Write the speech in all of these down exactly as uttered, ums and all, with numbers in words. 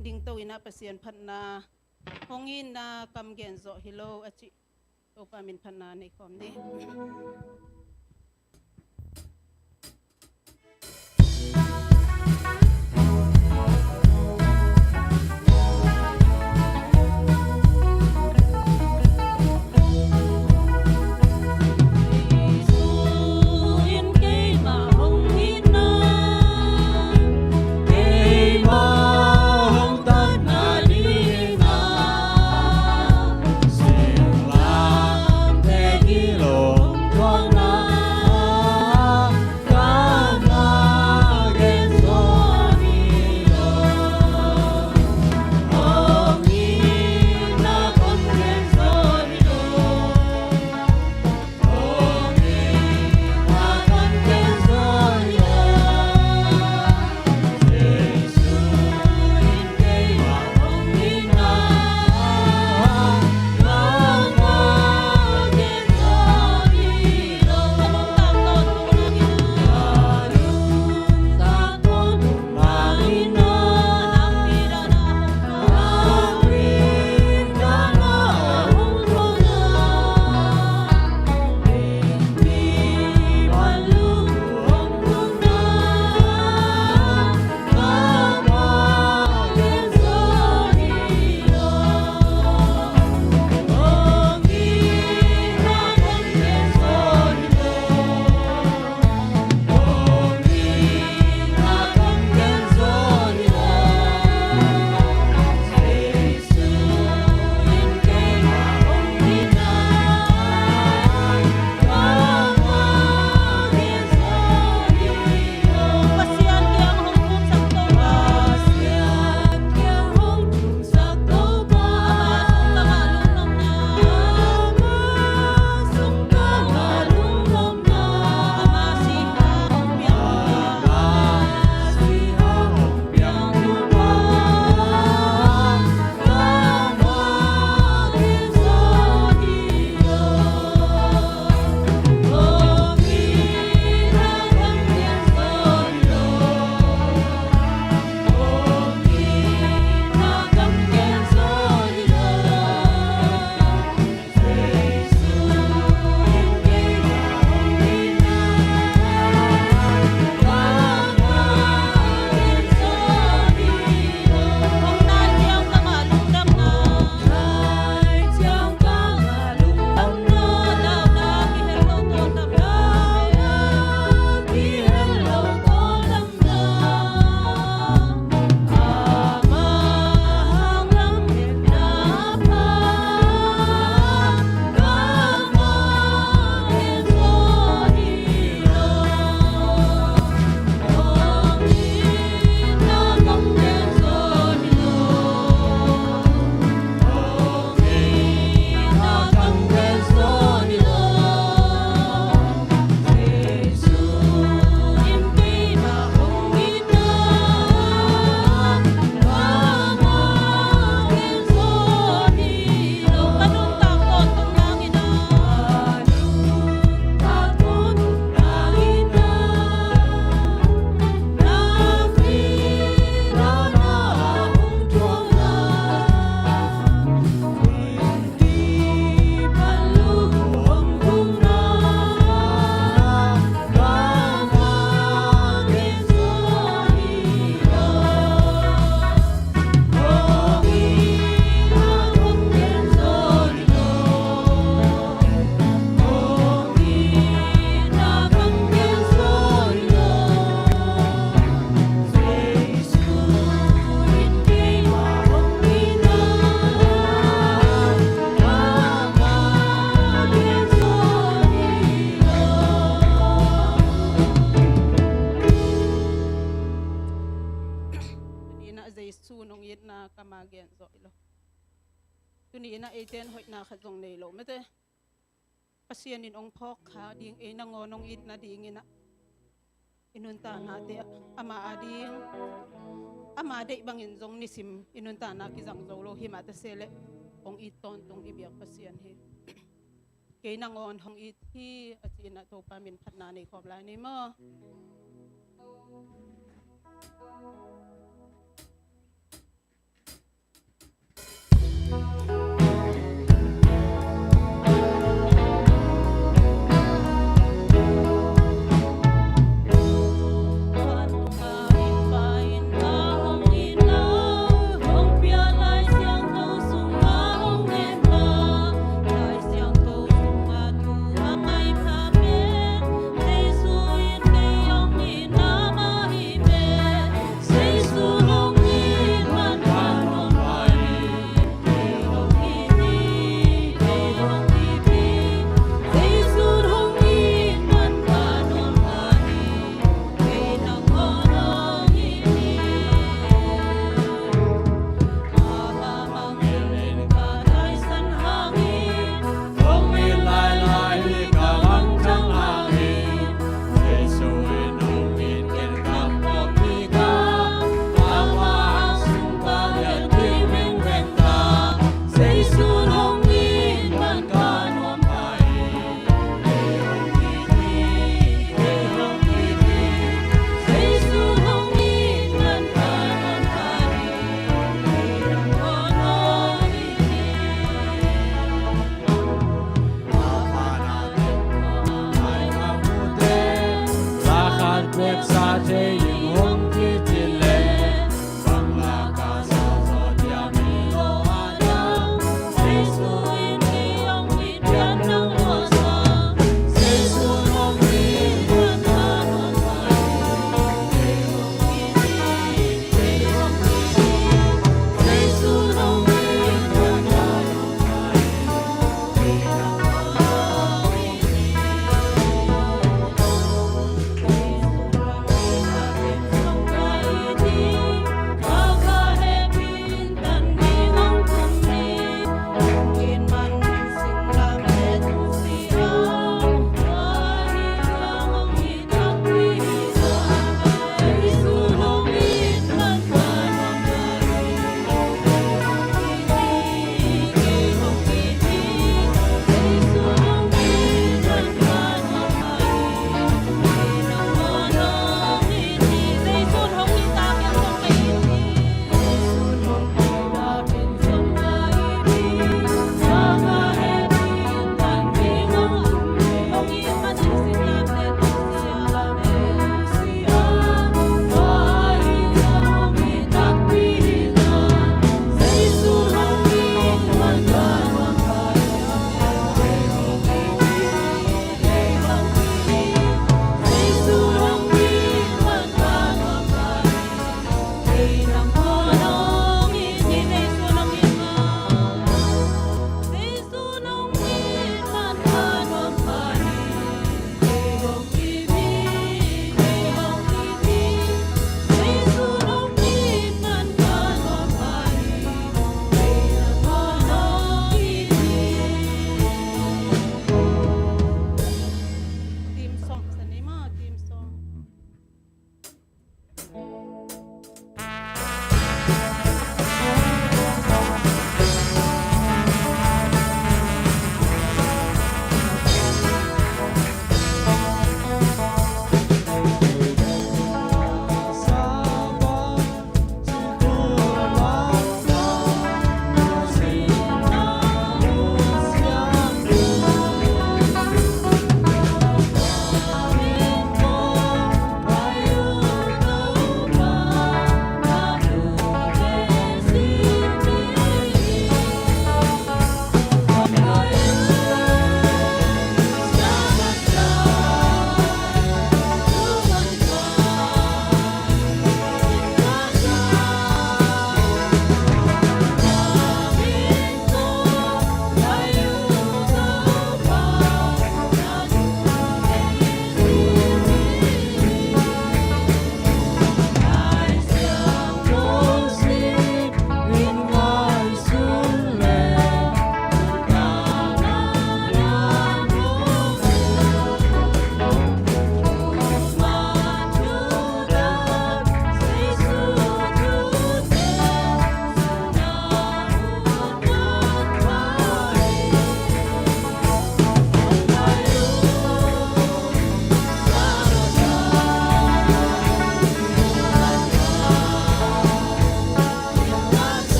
dingto in ah Pasian phatna hong itna kam gen zawh hi lo a cih Topa min phatna nei khawm ni. Tuni-in ah Jesu nong itna kam a gen zawh hi lo. Tuni-in ah eite in hoihna khat zong nei lo mate. Pasian in hong phawk kha ding, ei nangawn hong it nadingin ah i nuntaknate ah ama ading, ama deih bangin zong nisim i nuntakna kizang zo lo hi mah ta se leh hong it tawntung i biak Pasian hi. Kei nangawn hong it hi a ci-in ah Topa min phatna nei khawm lai ni maw.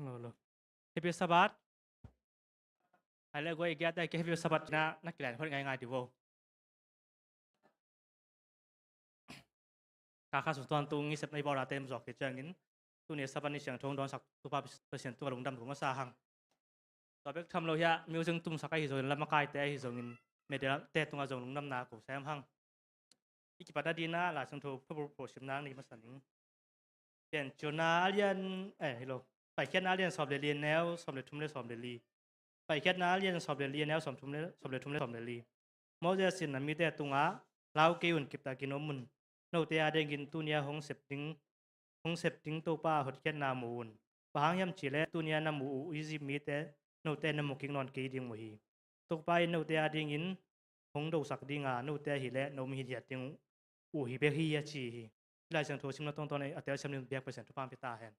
Lo, lo. Happy Sabbath. Ai le guai, i giat ai ke Happy Sabbath na, na kilan hot ngaingai di vo. Ka kha sung tuan tung i sepna i bawl a tem zawk hi ciangin, tuni Sabbath ni siangtho dawnsak Topa Pasian tungah lungdam thu masa hang. Tua bek tham lo hi a, music tumsak ahi zongin, lamakaite ahi zongin, media te tungah zong lungdamna ko sem hang. I kipatna dingin ah Lai Siangtho phuh phuh sim nang ni masa ning. Piancilna a lian, eh, hi lo. Paikhiatna a lian sawm le li, neu sawm le thum le sawm le li. Paikhiatna a lian sawm le li, neu sawm thum le, sawm le thum le sawm le li. Moses in a mite tungah, "Lau kei un, kiptakin om un. Note a dingin tuni-a hong sep ding, hong sep ding Topa hotkhiatna mu un. Bang hang hiam cih leh tuni-a na muh uh Egypt mite note na mu kik nawn kei ding uh hi. Topa in note a dingin hong dosak ding a, note ahih leh na um hithiat ding uh hi bek hi," a ci hi. Hih Lai Siangtho simna tawntawnin a telsiam ding biak Pasian thupha hong pia ta hen.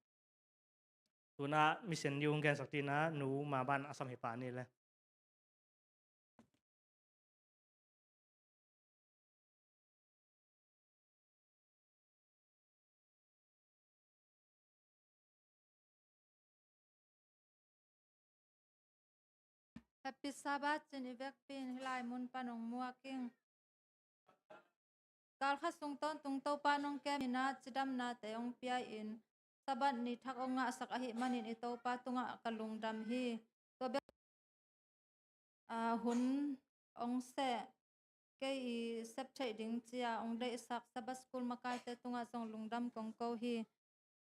Tu-in ah mission ni hong gensak dingin ah Nu Ma Ban a sam hi pah ni le. Happy Sabbath cih i vekpi in hih lai mun pan hong muak ing. Kal khat sung tawntung Topa in hong kem in ah cidamnate hong pia in, Sabbath ni thak hong ngahsak ahih manin i Topa tungah ka lungdam hi. Tua bek, ah, hun hong seh, kei i sep theih ding ci-a hong deihsak Sabbath School makaite tungah zong lungdam kong ko hi.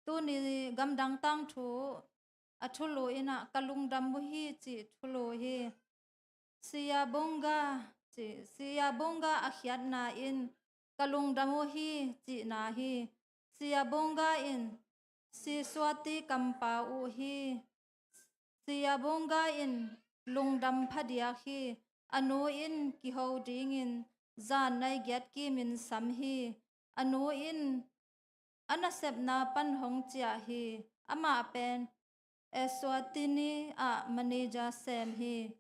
Tuni gamdang tangthu a thulu in ah ka lungdam uh hi cih thulu hi. Siyabonga, ci, Siyabonga a khiatna in ka lungdam uh hi cihna hi. Siyabonga in Siswati kampau uh hi. Siyabonga in lungdam phadiak hi. A nu in kiho dingin zan nai giat kimin sam hi. A nu in a nasepna pan hong ciah hi. Amah pen Eswatini ah manager sem hi.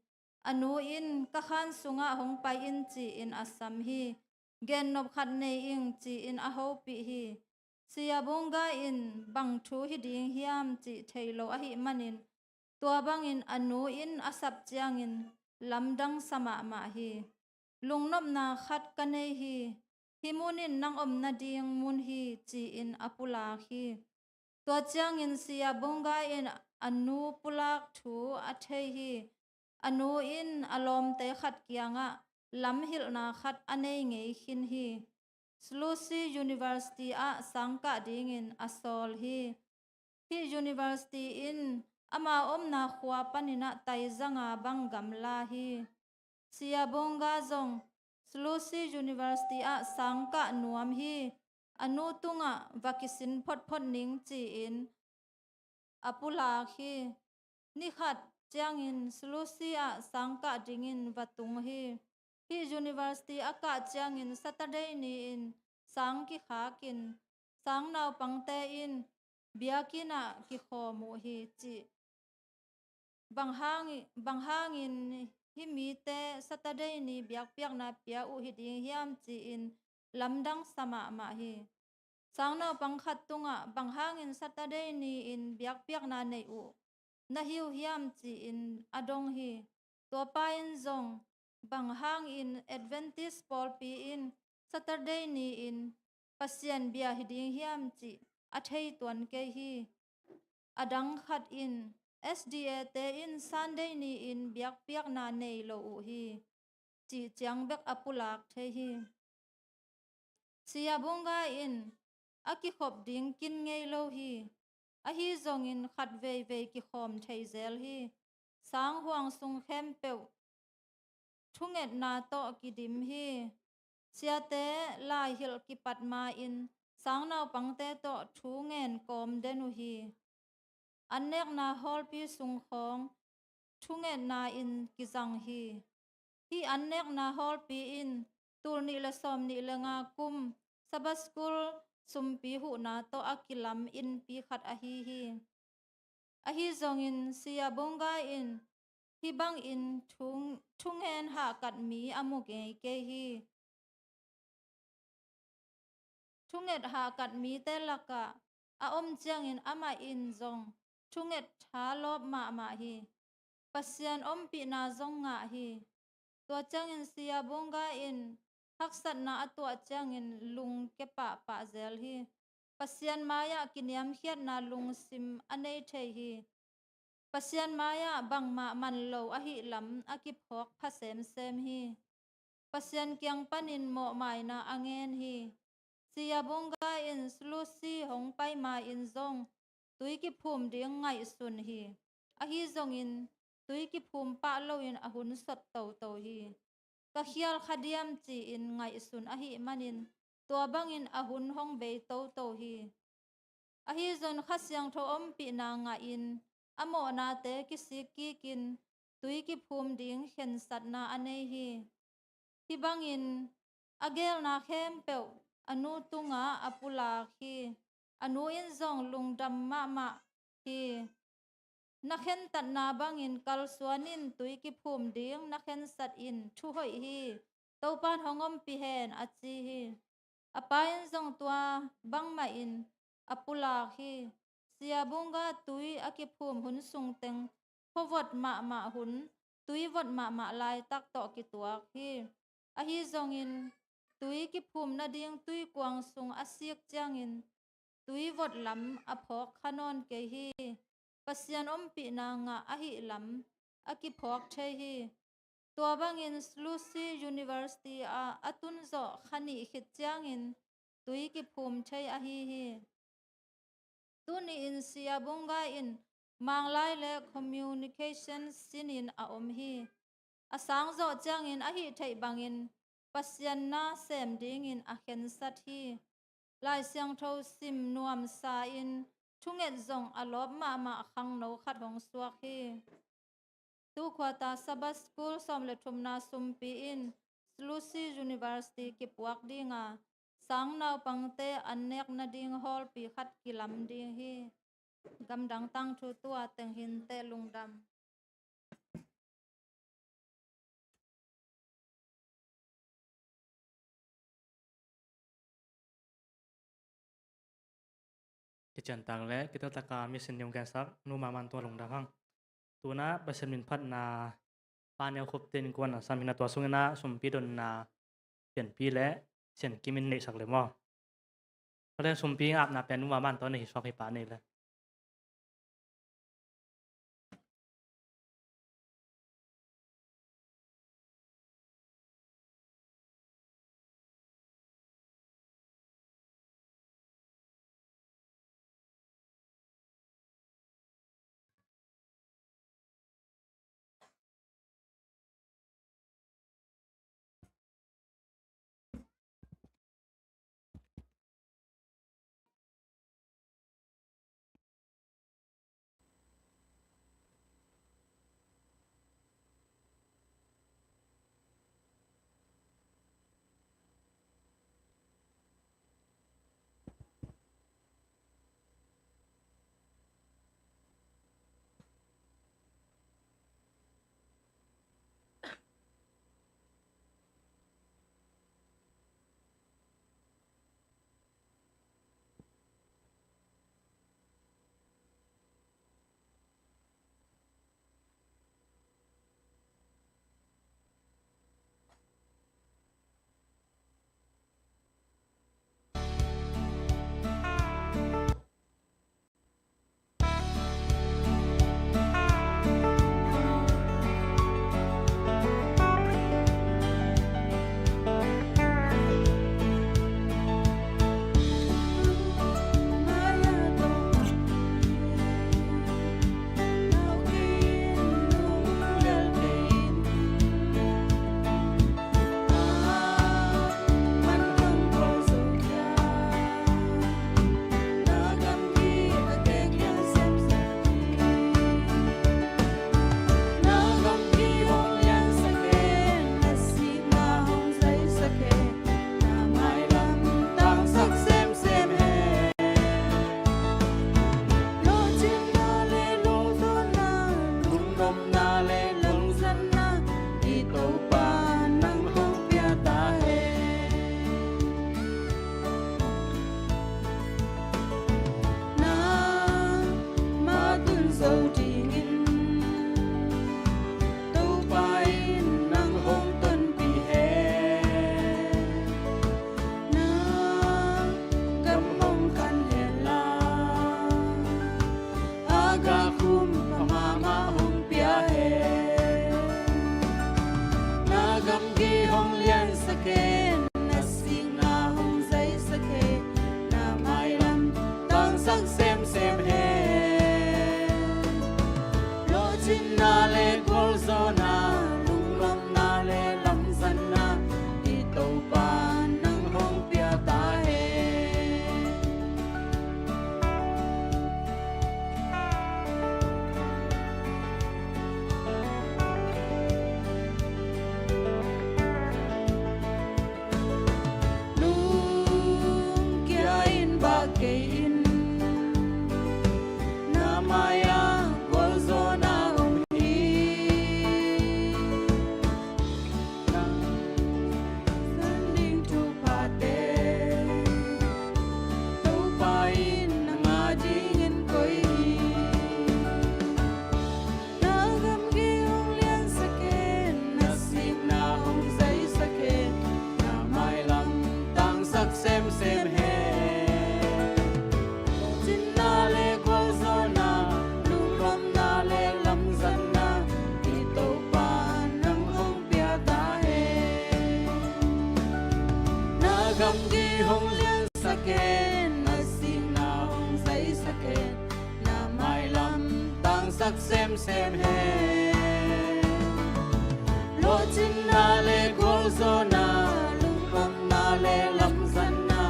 A nu in ka khan sungah hong pai in ci-in a sam hi. Gennop khat nei ing ci-in a hopih hi. Siyabonga in bang thu hi ding hiam cih thei lo ahih manin, tua bangin a nu in a sap ciangin lamdang sa mahmah hi. Lungnopna khat ka nei hi. Hih mun in nang om nading mun hi ci-in a pulak hi. Tua ciangin Siyabonga in a nu pulak thu a thei hi. A nu in a lawmte khat kiangah lamhilhna khat a nei ngei khin hi. Swazi University ah sangkah dingin a sawl hi. Hih university in ama omna khua panin ah taizanga bang gamla hi. Siyabonga zong Swazi University ah sangkah nuam hi. A nu tungah va kisin photphot ning ci-in a pulak hi. Ni khat ciangin Swazi ah sangkah dingin va tung hi. Hih university a kah ciangin Saturday ni-in sang kikhakin sang naupangte in biakinn ah kikhawm uh hi cih. Bang hang, bang hangin hih mite Saturday ni biakpiakna pia uh hi ding hiam ci-in lamdang sa mahmah hi. Sang naupang khat tungah bang hangin Saturday ni-in biakpiakna nei uh na hi uh hiam ci-in a dong hi. Tua pa in zong bang hangin Adventist pawlpi in Saturday ni-in Pasian bia hi ding hiam cih a thei tuan kei hi. A dang khat in S D A te in Sunday ni-in biakpiakna nei lo uh hi cih ciang bek a pulak thei hi. Siyabonga in a kikhop ding kin ngei lo hi. Ahi zongin khat veivei kikhawm thei zel hi. Sang huang sung khempeuh thungetna tawh kidim hi. Siate laihilh kipat ma-in sang naupangte tawh thu ngen kawm den uh hi. Annekna hawlpi sung khawng thungetna in kizang hi. Hih annekna hawlpi in tul nih le sawm nih le nga kum Sabbath School sumpi huhna tawh a kilam innpi khat ahi hi. Ahi zongin Siyabonga in hih bangin thu, thungen hahkat mi a mu ngei kei hi. Thunget hahkat mite lakah a om ciangin amah in zong thunget tha lawp mahmah hi. Pasian ompihna zong ngah hi. Tua ciangin Sia Bunga in haksatna a tuah ciangin lungke pahpah zel hi. Pasian mai-ah kiniamkhiatna lungsim a nei thei hi. Pasian mai-ah bangmah man lo ahih lam a kiphawk pha semsem hi. Pasian kiang panin mawhmaina a ngen hi. Sia Bunga in Sulu Si hong pai ma-in zong tui kiphum ding ngaihsun hi. Ahi zongin tui kiphum pah loin a hun sot toto hi. Ka khial kha diam ci-in ngaihsun ahih manin tua bangin a hun hong bei toto hi. Ahi zong Kha Siangtho ompihna ngahin a mawhnate kisik kikin tui kiphum ding khensatna a nei hi. Hih bangin a geelna khempeuh a nu tungah a pulak hi. A nu in zong lungdam mahmah hi. Na khentatna bangin kalsuan in tui kiphum ding na khensat in thuhoih hi. Topan hong ompih hen a ci hi. A pa in zong tua bangmah in a pulak hi. Sia Bunga tui a kiphum hun sungteng khuavot mahmah hun, tui vot mahmah laitak tawh kituak hi. Ahi zongin tui kiphum nading tuikuang sung a sik ciangin tui vot lam a phawk kha nawn kei hi. Pasian ompihna ngah ahih lam a kiphawk thei hi. Tua bangin Sulu Si University ah a tun zawh kha nih khit ciangin tui kiphum thei ahi hi. Tuni-in Sia Bunga in Manglai le Communication sinin a om hi. A sang zawh ciangin a hih theih bangin Pasian na sem dingin a khensat hi. Lai Siangtho sim nuamsa in thunget zong a lawp mahmah khangno khat hong suak hi. Tu khuata Sabbath School sawm le thumna sumpi in Sulu Si University kipuak dinga sang naupangte an nek nading hawlpi khat kilam ding hi. Gamdang tangthu tua teng hinte, lungdam. Kician tak le kitel taka mission ni hong gensak nu Mama in tua lungdam hang. Tuna Pasian min phatna Pa Neu Khup te in kuan a sam hi na, tua sungin a sumpi donna Pianpi le Sian Kim in neihsak le maw? Tua le sumpi apna pen nu Mama in tua nei hi suak hi, pa nei le. Gualzawhna, lunglawmna le lamzanna i Topa nang hong pia ta hen. Lungkia in, bah kei in, na mai-ah gualzawhna om hi. Nang san ding thuphate Topa in nang adingin koih hi. Na gamgi hong liansak hen, na sikna hong zaisak hen, na mailam tangsak semsem hen. Lawhcinna le gualzawhna, lunglawmna le lamzanna i Topa nang hong pia ta hen. Na gamgi hong liansak hen, na sikna hong zaisak hen, na mailam tangsak semsem hen. Lawhcinna le gualzawhna, lunglawmna le lamzanna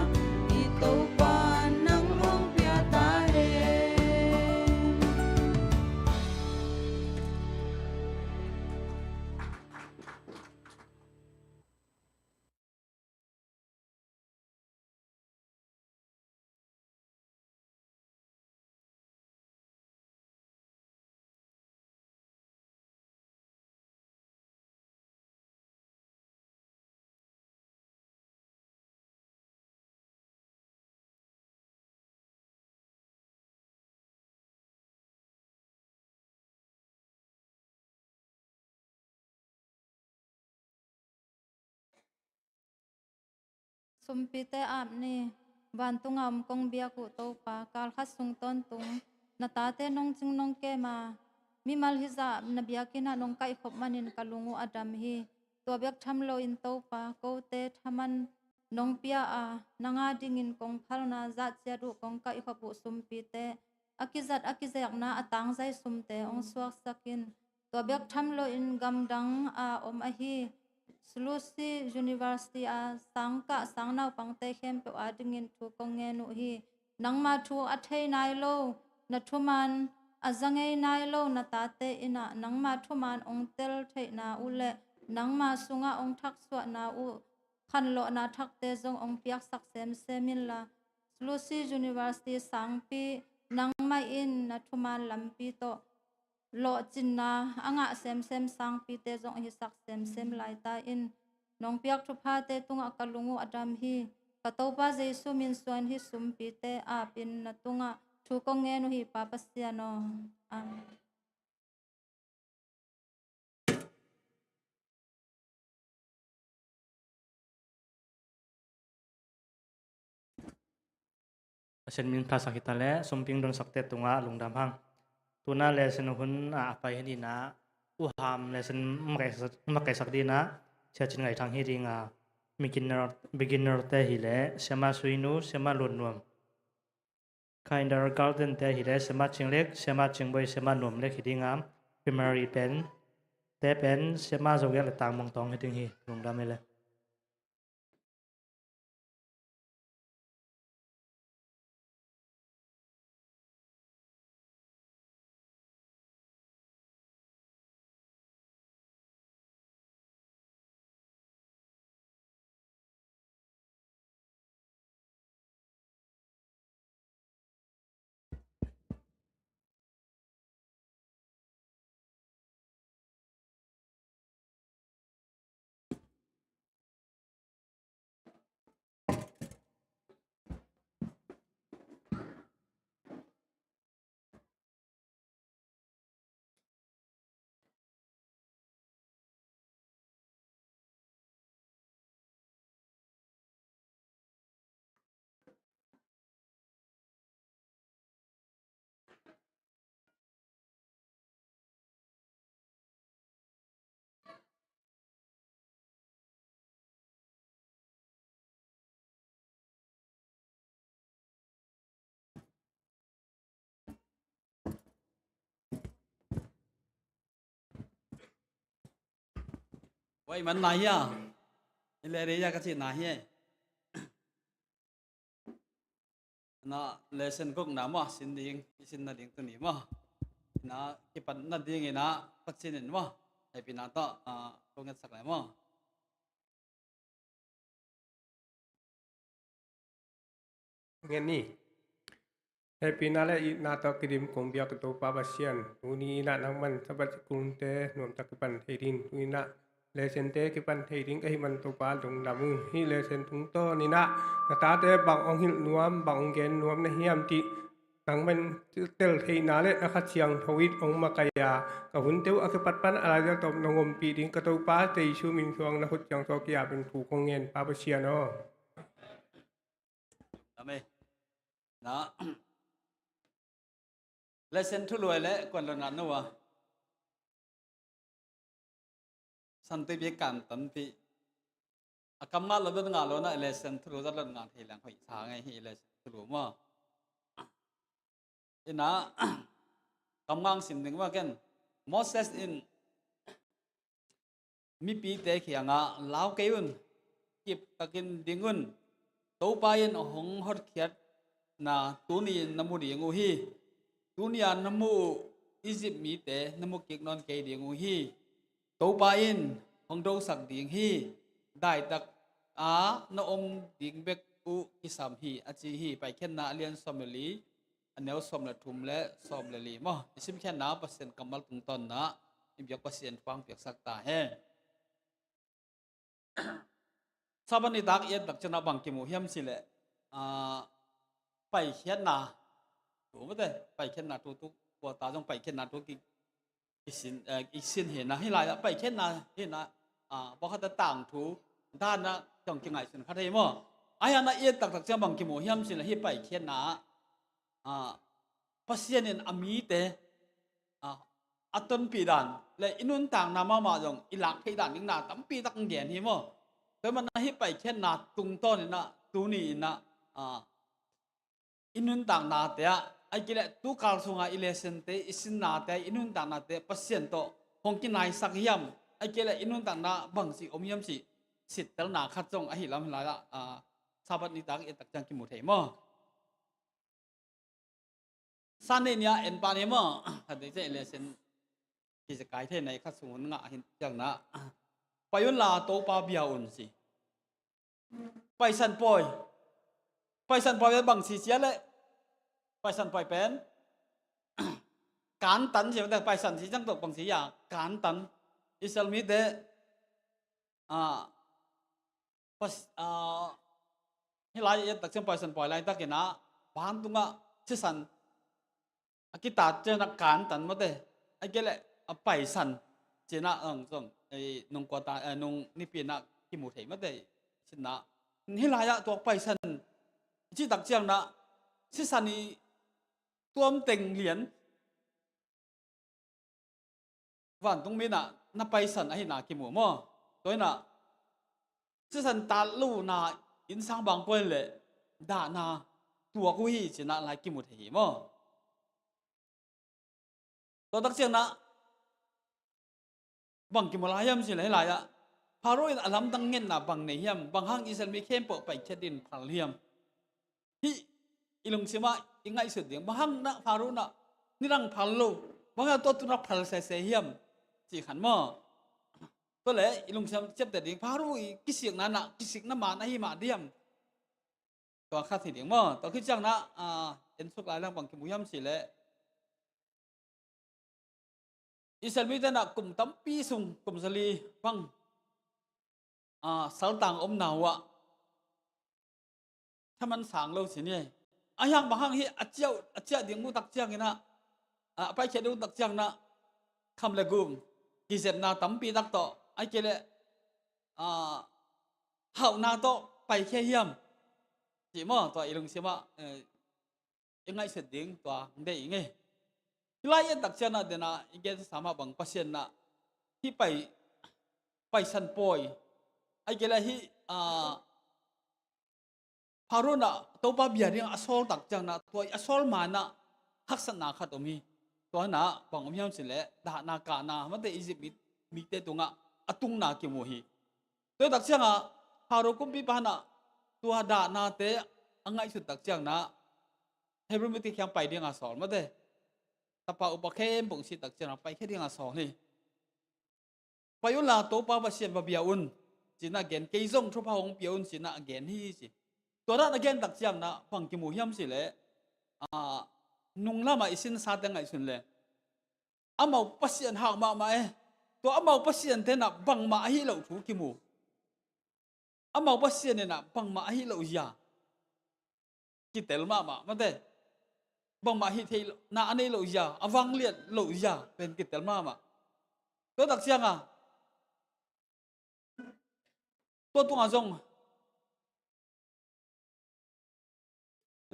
i Topa nang hong pia ta hen. Sumpite ap ni. Vantunga om kong biak uh Topa, kalkhat sung tawntung na tate nong cing nong kem a, mimal hizah na biakinn ah nong kaihkhop manin ka lung uh a dam hi. Tua bek tham loin Topa, kote thaman nong pia a, nang adingin kong phalna, zahciat uh kong kaihkhop uh sumpite, a kizat a kizekna a tangzai sumte hong suaksak in. Tua bek tham loin gamdang a om ahi Swalusi University a sangkah sangnaupangte khempeuh adingin thu kong ngen uh hi. Nangma thu a thei nai lo, na thuman a za ngei nai lo na tate in ah nangma thuman hong tel theihna uh le nangma sungah hong thaksuahna uh khanlawhna thakte zong hong piaksak semsem inla, Swalusi University sangpi nangmah in na thuman lampi tawh lawhcinna a ngah semsem sangpite zong hisak semsem laita in. Nong piak thuphate tungah ka lung uh a dam hi. Ka Topa Jesu min suan hih sumpite apin na tungah thu kong ngen uh hi, Pa Pasian aw. Amen. Pasian min phatsak hi ta leh, sumping donsakte tungah lungdam hang. Tuna lesson hun a pai hi ni-in ah, U Ham lesson makaihsak, makaihsak ding ah, Sia Cin Ngai Thang hi ding a, beginner, beginner te hi leh, Siama Sui Nu, Siama Luan Nuam. Kindergarten te hi leh, Siama Cing Lek, Siama Cing Boi, Siama Nuam Lek hi ding a, primary pen, te pen, Siama Zo Gek le Tang Mong Tawng hi ding hi, lungdam hi leh. Pai man na hia? I le rei ya ka ci na hia? Na lesson gukna maw, sin ding, i sin nading tuni maw. Na kipat nading ina Pathian in maw, hehpihna tawh, ah, kong ngetsak lai maw. Ngen ni. Hehpihna le itna tawh kidim kong biak ka Topa Pasian, tuni inah nangman Sabbath kulunte nuamtak kipan thei ding, tuni inah lessonte kipan thei ding ka hih man Topa lungdam uh. Hih lesson tungtawn inah na tate bang hong hilh nuam, bang hong gen nuam na hiam cih nangman tel theihna le na Kha Siangtho it hong makaih a, ka hunte uh a kipat pan a laizal tawh nong ompih ding ka Topa Jesu min suang na khut ciang tawh ki-apin thu kong ngen, Pa Pasian aw. Amen. Na lesson thulu le kuan lo na no a. Santui bi kan tan pi. A kam nga lo don nga lo na lesson thulu zat lo nga thei lang hoi sa ngai hi lesson thulu maw. Ina kam ngang sim ding maw ken. Moses in mipite kiangah, "Lau kei un, kip takin ding un. Topa in hong hotkhiatna tuni in na mu ding uh hi. Tuni a na mu uh Egypt mite na mu kik nawn kei ding uh hi. Topa in hong dosak ding hi. Daitak a na om ding bek uh kisam hi," a ci hi. Paikhiatna a lian sawm le li, a neu sawm le thum le sawm le li maw. I simkhiatna Pasian kammal tungtawnna i biak Pasian pang piaksak ta hen. Sabbath nitak i et tak ciangin bang kimu hiam cih leh, ah, paikhiatna thu mate, paikhiatna thu tu, kua ta zong paikhiatna thu ki, kisin, eh, kisin hi na, hih lai-ah paikhiatna hi na, ah, pawlkhatte tangthu dan a zong kingaihsun kha thei maw. Ahi hangin i et taktak ciang bang kimu hiam cih leh hih paikhiatna ah, Pasian in a mite, ah, a tonpih dan le i nuntakna mahmah zong i lak theih dan ding na tampi tak hong gen hi maw. Tua ahih manin hih paikhiatna tungtawn in ah, tuni in ah, ah, i nuntaknate ah, ahih kei leh tukal sunga i lessonte, i sinnate ah, i nuntaknate Pasian tawh hong kinaisak hiam, ahih kei leh i nuntakna bangci om hiam cih sittelna khat zong ahi lam hi lai-ah, ah, Sabbath nitak i et tak ciang kimu thei maw. Sunday ni-a en pah ni maw. Khat dei ciah i lesson kizekai thei na i khat sung hun ngah hi ciangin ah, "Pai unla Topa bia un," ci. Paisan pawi. Paisan pawi bang ci cia leh, paisan pawi pen kantan ci, paisan ci ciang tawh bang ci a, kantan. Israel mite, ah, Pas-, ah, hih lai i et tak ciang paisan pawi laitakin ah, vantungah sisan a kitat ciang ah kantan mate, ahih kei leh a paisan ci-in ah, ang zong, eh, nung kua ta, eh, nung nipi in ah kimu thei mate, ci-in ah. Hih lai-ah tua paisan i cih tak ciangin ah sisan i tuam teng lian vantung mi in ah na paisan ahihna kimu maw. Tua in ah sisan tat lohna innsang bang kua in leh dahna tuak uh hi ci-in ah lai kimu thei hi maw. Tua tak ciangin ah bang kimu lai hiam cih leh hih lai-ah Pharaoh in a lamdang ngetna bang nei hiam, bang hang Israel mi khempeuh paikhiat dingin phal hiam. Hih i lungsim ah i ngaihsut ding, bang hang in ah Pharaoh in ah nidang phal lo, bang hang tua tu-in ah phal sese hiam cih khat maw. Tua leh i lungsim ciapteh ding, Pharaoh i kisikna in ah kisikna man ahi mah diam. Tua khat hi ding maw. Tua khit ciangin ah, ah, en suk lai leng bang kimu hiam cih leh Israel mite in ah kum tampi sung, kum zali bang, ah, saltang omna uh ah thaman sang lo ci ni. Ahi hang bang hang hih a ciah, a ciah ding uh tak ciangin ah, ah, a paikhiat ding uh tak ciangin ah kham le gum, kizepna tampi tak tawh, ahih kei leh, ah, hauhna tawh paikhia hiam cih maw, tua i lungsim ah, eh, i ngaihsut ding tua hong deih ing ei. Hih lai i et tak ciangin ah, den a i gensa mah bang Pasian in ah hih pai, paisan pawi, ahih kei leh hih, ah, Pharaoh in ah Topa bia dingin a sawl tak ciangin ah, tua i a sawl ma-in ah haksatna khat om hi. Tua in ah bang om hiam cih leh dahna kahna mate, Egypt mi, mite tungah a tungna kimu hi. Tua tak ciangah Pharaoh kumpipa in ah tua dahnate a ngaihsut tak ciangin ah Hebrew mite kiang pai dinga sawl mate. Tapa upa khempeuh si tak ciangin ah paikhia dinga sawl hi. Pai unla Topa Pasian va bia un, ci-in ah gen, kei zong thupha hong pia un, ci-in ah gen hi ci. Tua dan a gen tak ciangin ah bang kimu hiam cih leh, a, nung lamah i sinsate ngaihsun leh amau pasian hau mahmah e. Tua amau pasiante in ah bangmah ahi loh thu kimu. Amau pasian in ah bangmah ahi loh zia kitel mahmah mate. Bangmah ahi theihna a nei loh zia, a vanglian loh zia pen kitel mahmah. Tua tak ciangah tua tungah zong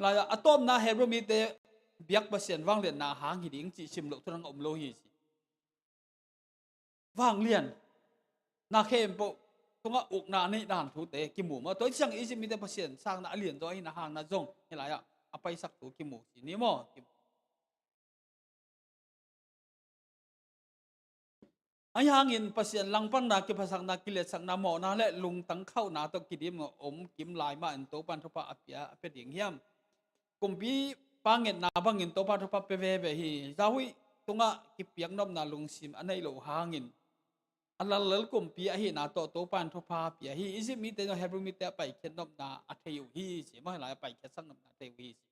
lai-ah a tawpna Hebrew mite biak pasian vangliatna hang hi ding cih sim loh thu dang a om lo hi ci. Vanglian na khempeuh tungah ukna a neih dan thute kimu maw. Tua ciang Egypt mite pasian sangna a lian zaw ahihna hangin ah zong hih lai-ah a paisak thu kimu ci ni maw. Ahi hangin Pasian langpanna, kiphasakna, kiletsakna, mawhna le lungtang khauhna tawh kidim a om kim lai mahin Topa in thupha a pia, a pia ding hiam? Kumpipa ngetna bangin Topa thupha pia veve hi. Zahhuih tungah kipiak nopna lungsim a neih loh hangin a lallel kumpi ahihna tawh Topa in thupha pia hi. Egypt mite zong Hebrew mite a paikhiat nopna a thei uh hi ci. Mah lai a paikhiatsak nopna a thei uh hi ci.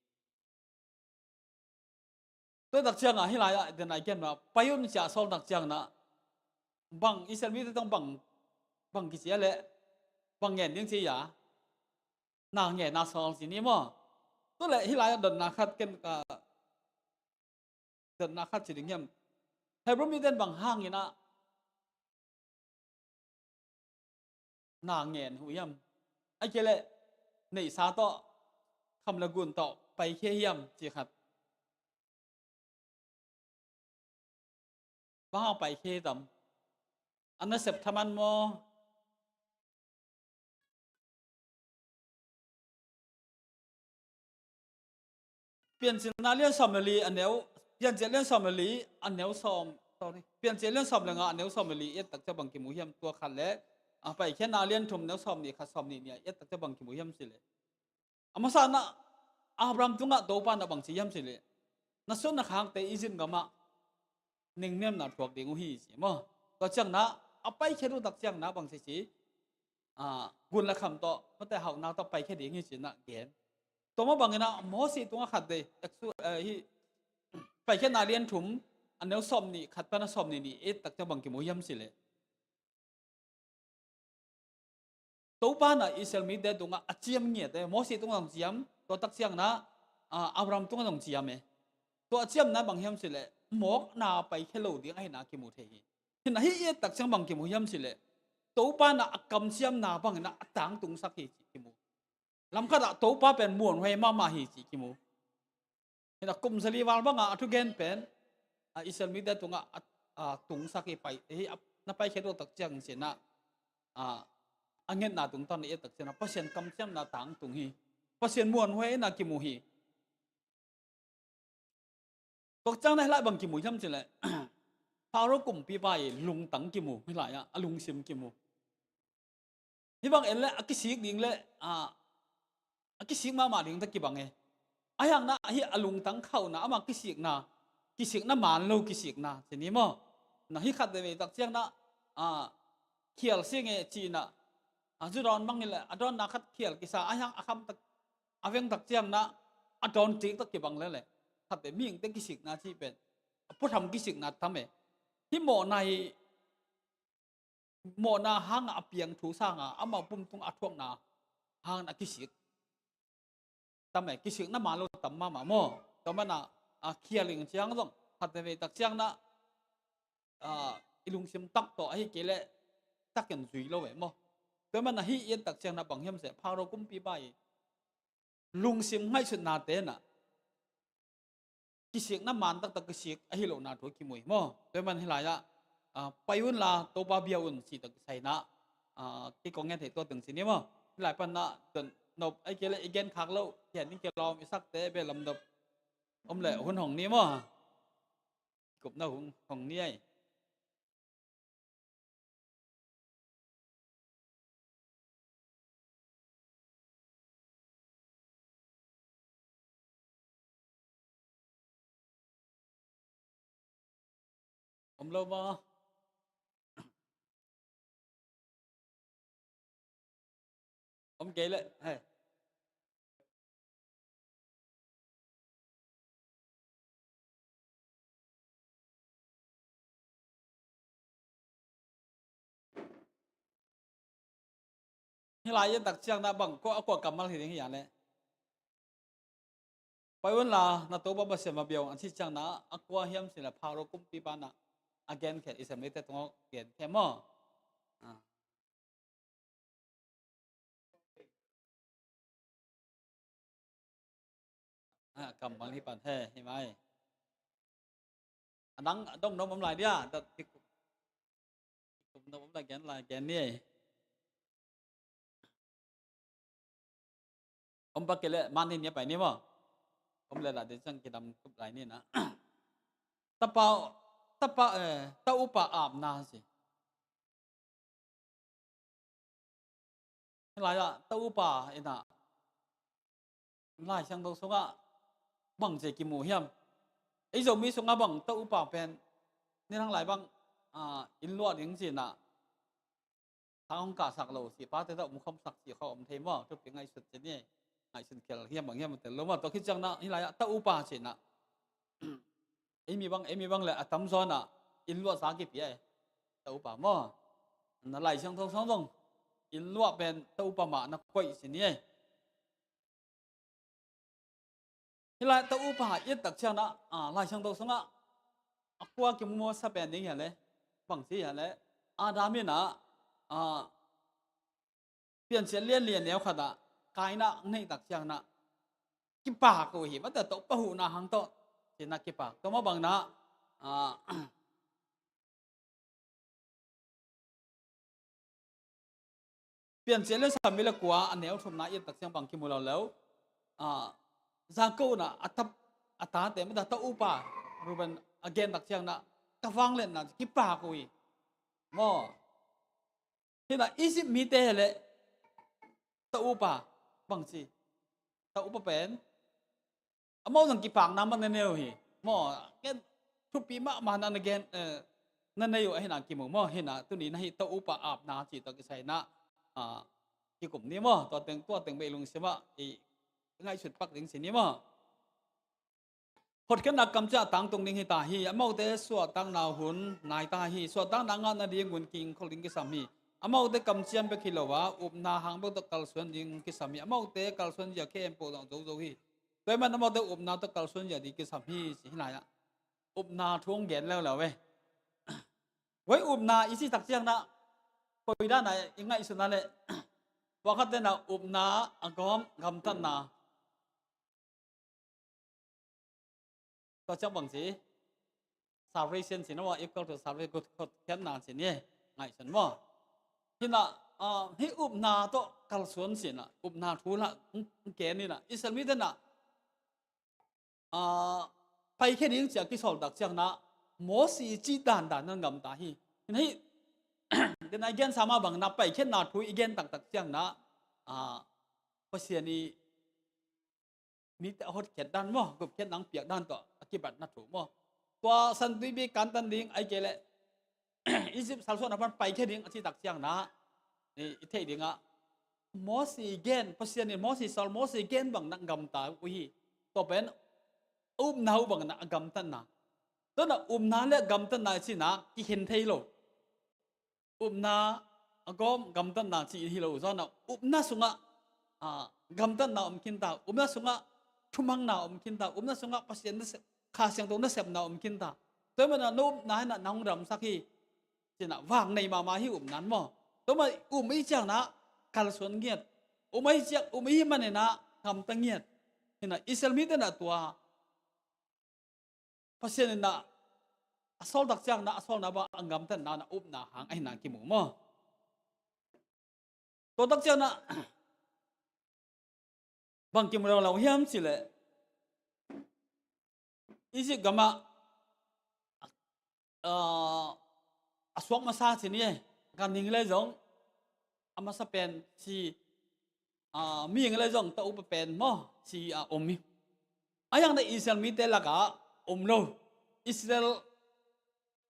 Tua tak ciangah hih lai-ah den ai gen mah pai un ci-a sawl tak ciangin ah bang Israel mite tawh bang, bang kici a leh bang ngen ding ci a, na ngen a sawl ci ni maw. Tua leh hih lai-ah dotna khat ken ka dotna khat ci ding hiam? Hebrew mite in bang hangin ah na ngen uh hiam? Ahih kei leh neihsa tawh, kham le gun tawh paikhia hiam ci khat. Bang hang paikhia tam? A nasep thaman maw? Piancilna lian sawm le li a neu, Piancil lian sawm le li a neu sawm, sorry, Piancil lian sawm le nga a neu sawm le li i et tak ciang bang kimu hiam? Tua khat le, a, Paikhiatna lian thum neu sawm nih khat, sawm nih nih a i et tak ciang bang kimu hiam cih leh, a masa in ah Abraham tungah Topa in ah bang ci hiam cih leh, na sut na khakte Egypt gamah ningniamna thuak ding uh hi ci maw. Tua ciangin ah a paikhiat uh tak ciangin ah bang ci ci, a, gun le kham tawh, mate hauhna tawh paikhia ding hi ci-in ah gen. Tua mah bangin ah Mosi tungah khat vei, Exodus, eh, hih Paikhiatna lian thum a neu sawm nih khat pan a sawm nih nih i et tak ciang bang kimu hiam cih leh, Topa in ah Israel mite tungah a ciam ngiat e. Mosi tungah zong ciam, tua tak ciangin ah, a, Abraham tungah zong ciam e. Tua a ciamna bang hiam cih leh, mawkna paikhia lo ding ahihna kimu thei hi. Hi in ah hih i et tak ciang bang kimu hiam cih leh, Topa in ah a kamciamna bangin ah a tangtungsak hi ci kimu. Lamkhat ah Topa pen muanhuai mahmah hi ci kimu. Hi in ah kum zali val bangah a thugen pen, a, Israel mite tungah a, a tungsak hi, pai, hi a, na paikhiat uh tak ciang ci-in ah, a, a ngetna tungtawn i et tak ciangin ah Pasian kamciamna tangtung hi. Pasian muanhuai in ah kimu hi. Tua ciang na hih lai bang kimu hiam cih leh, Pharaoh kumpipa i lungtang kimu, hih lai-ah a lungsim kimu. Hih bang en leh a kisik ding leh, a, a kisik mahmah ding tawh kibang e. Ahi hangin ah hih a lungtang khauhna, ama kisikna, kisikna man lo kisikna ci ni maw. Na hih khat veivei tak ciangin ah, a, khial sing e ci-in ah, a, zu dawn bang hi leh a dawnna khat khial kisa, ahi hang a kham tak, a veng tak ciangin ah a dawn cik tawh kibang lel e. Khat vei mihingte kisikna cih pen a puatham kisikna tam e. Hih mawhna hi, mawhna hangah a piang thu sangin amau pum tung a thuakna hangin a kisik tam e, kisikna man lo tam mahmah maw. Tua manin ah, a, khial ing ciang zong khat veivei tak ciangin ah, a, i lungsim tak tawh, ahih kei leh takin zui lo e maw. Tua manin ah hih i et tak ciangin ah bang hiam cih leh, Pharaoh kumpipa i lungsim ngaihsutnate in ah kisikna man taktak kisik ahi lohna thu kimu hi maw. Tua manin hih lai-ah, a, pai unla Topa bia un cih tawh kisai-in ah, a, kei kong ngen theih tua teng ci ni maw. Hih lai panin ah dotnop, ahih kei leh i genkhak loh, kihen ding kilawm, i sakte beh lamdop om leh hun hong ni maw. Kupna hun hong ni ei. Om lo maw? Om kei leh, hei. Hih lai-ah tak ciangin ah bang kua, a kua kammal hi ding hiam leh? Pai un la, na Topa Pasian va bia un, a cih ciangin ah a kua hiam cih leh Pharaoh kumpipa in ah a genkhia, Israel mite tungah genkhia maw? Ah. Ah, kammal hi pan he, hi mai. A dang, a dong dong om lai dia, dat kikum, kikum dong om lai gen lai, gen ni. Om pak kei leh man ni, ni a pai ni maw. Om leh la ding ciang kidam kup lai ni na. Tapa, tapa, eh, ta upa apna ci. Hih lai-ah ta upa in ah Lai Siangtho sungah bangci kimu hiam? Ei Zomi sungah bang ta upa pen, nidang lai bang, ah, inn luah ding ci-in ah sang hong kahsak lo, sipate tawh mukhomsak ci kha om thei maw? Thupi ngaihsut ci ni. Ngaihsun khial hiam bang hiam tel lo maw. Tua khit ciangin ah hih lai-ah ta upa ci-in ah ei mi bang, ei mi bang leh a tamzaw in ah inn luahsa kipia ei. Ta upa maw. Na Lai Siangtho sung zong inn luah pen ta upa mah na koih ci ni ei. Hih lai ta upa i et tak ciangin ah, ah, Lai Siangtho sungah a kua kimu mawksa pen ding hiam leh, bangci hiam leh, Adam in ah, ah, piancil lianlian neu khat ah Kain a hong neih tak ciangin ah kipak uh hi, mate, Topa huhna hang tawh ci-in ah kipak. Tua mah bangin ah, ah, Piancil lian sawmnih le kua, a neu thumna i et tak ciang bang kimu lo lo. Ah, Jakob in ah a ta, a tate, mate, ta upa Reuben a gen tak ciangin ah ka vangliatna kipak uh hi. Maw. Hih in ah Egypt mite hi leh ta upa bangci, ta upa pen amau zong kipakna mah na nei uh hi. Maw, ken thupi mahmah na na gen, eh, na nei uh ahih hangin kimu maw. Hih in ah tuni in ah hih ta upa apna cih tawh kisai in ah, ah, kikum ni maw. Tua teng, tua teng bek lungsim ah i ngaihsut pak ding ci ni maw. Hotkhiatna kamciam a tangtung ding hi ta hi. Amaute suahtakna hun nai ta hi. Suahtakna ngah nadingun kingkhol ding kisam hi. Amaute kamciam bek hi lo a, upna hang bek tawh kalsuan ding kisam hi. Amaute kalsuanzia khempeuh zong zo zo hi. Tua ahih manin amaute upna tawh kalsuanzia ding kisam hi, ci hi lai-ah. Upna thu hong gen leuleu ve. Voi upna i cih tak ciangin ah koi dan a i ngaihsutna leh, pawlkhatte in ah upna a gawm gamtatna. Tua ciang bangci, salvation ci na maw, equal to salvation, hotkhiatna ci ni, ngaihsun maw. Hih in ah, ah, hih upna tawh kalsuan ci-in ah, upna thu lah hong, hong gen in ah, Israel mite in ah, ah, paikhia ding ci-a kisawl tak ciangin ah, Mosi cih dandan in ah gamta hi. Hih in ah, hih, den a i gensa mah bangin ah, paikhiatna thu i gen taktak ciangin ah, ah, Pasian i mite a hotkhiat dan maw, gupkhiatna hong piak dan tawh a kibatna thu maw. Tua San Tuipi kantan ding, ahih kei leh Egypt salsuahna pan paikhia ding a cih tak ciangin ah, i, i theih ding ah, Mosi gen, Pasian in Mosi sawl, Mosi gen bangin ah gamta uh hi. Tua pen upna uh bangin ah a gamtatna. Tua in ah upna leh gamtatna i cih in ah kikhen thei lo. Upna a gawm gamtatna cih hi lo, tua in ah upna sungah, ah, gamtatna om khinta, upna sungah thumanna om khinta, upna sungah Pasian nasep, Kha Siangtho nasepna om khinta. Tua ahih manin ah na upna in ah na hong damsak hi, ci-in ah vak nei mahmah hi upna in maw. Tua mah um i hih ciangin ah kalsuan ngiat. Um i hih ciang, um i hih manin ah gamta ngiat. Hih in ah Israel mite in ah tua Pasian in ah a sawl tak ciangin ah a sawlna bang a gamtatna, na upna hang ahih hangin kimu maw. Tua tak ciangin ah bang kimu lo lo hiam cih leh, Egypt gam ah, ah, a suak masa ci ni, ganhing leh zong a masa pen ci, ah, mihing leh zong ta upa pen maw, ci a om hi. Ahih hangin Israel mite lakah om lo. Israel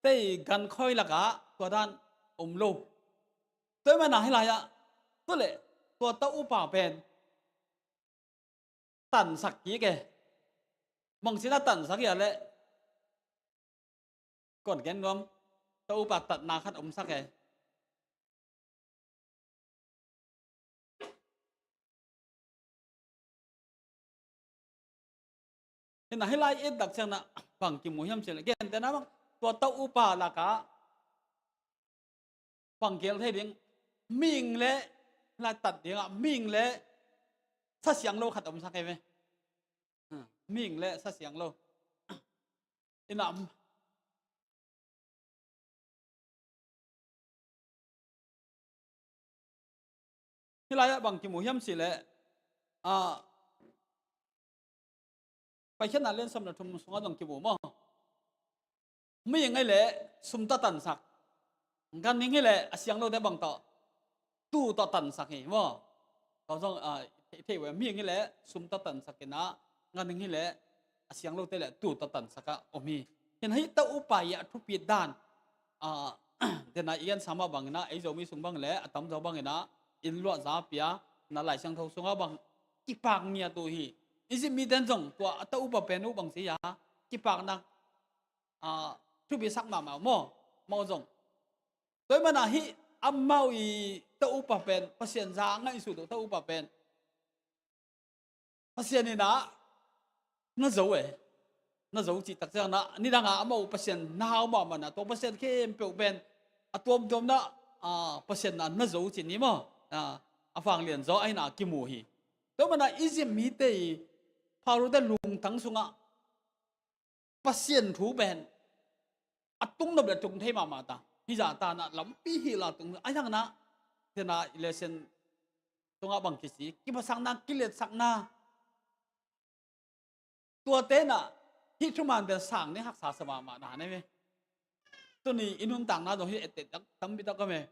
tei gan khoi lakah tua dan om lo. Tua ahih manin ah hih lai-ah tua leh tua ta upa pen tansak kik e. Bangci-in ah tansak hiam cih leh, kong gen nuam, ta upa tatna khat omsak e. Hih na hih lai i et tak ciangin ah bang kimu hiam cih leh, gentehna bang, tua ta upa lakah bang gel thei ding, mihing le, hih lai tat dingah mihing le sa siang lo khat omsak e ve. Hmm, mihing le sa siang lo. Ina, hih lai-ah bang kimu hiam cih leh, ah, Paikhiatna lian sawm le thum sungah bang kimu maw? Mihing hi leh sum tawh tansak, ganhing hi leh a siang lote bang tawh, tuu tawh tansak hi maw? Tua zong, ah, thei, thei ve, mihing hi leh sum tawh tansak in ah, ganhing hi leh a siang lote leh tuu tawh tansak ah om hi. Hih na hih ta upa i a thupit dan, ah, dena i gensa mah bangin ah, ei Zomi sung bang leh a tamzaw bangin ah, inn luahza pia, na Lai Siangtho sungah bang kipak ngiat uh hi. Egypt mite in zong tua a ta upa pen uh bang ci hiam, kipakna, ah, thupisak mahmah uh maw? Amau zong. Tua ahih manin ah hih amau i ta upa pen, Pasian za ngaihsut uh ta upa pen, Pasian in ah na zo e. Na zo cih tak ciangin ah, nidang a amau Pasian na hau mahmah in ah, tua Pasian khempeuh pen a tuamtuam in ah, ah, Pasian in ah na zo cih ni maw? Ah, a vanglian zaw ahih na kimu hi. Tua ahih manin ah Egypt mite i, Pharaoh te lungtang sungah Pasian thu pen a tung nop le tung thei mahmah ta. Hih zah ta in ah lampi hih la tung, ahih hang in ah, tua in ah lesson sungah bang kici, kiphatsakna, kiletsakna, tuate in ah hih thuman pen sang ding haksa sa mahmah dan hi ve. Tuni i nuntakna zong hih etteh tak tampi tak om e.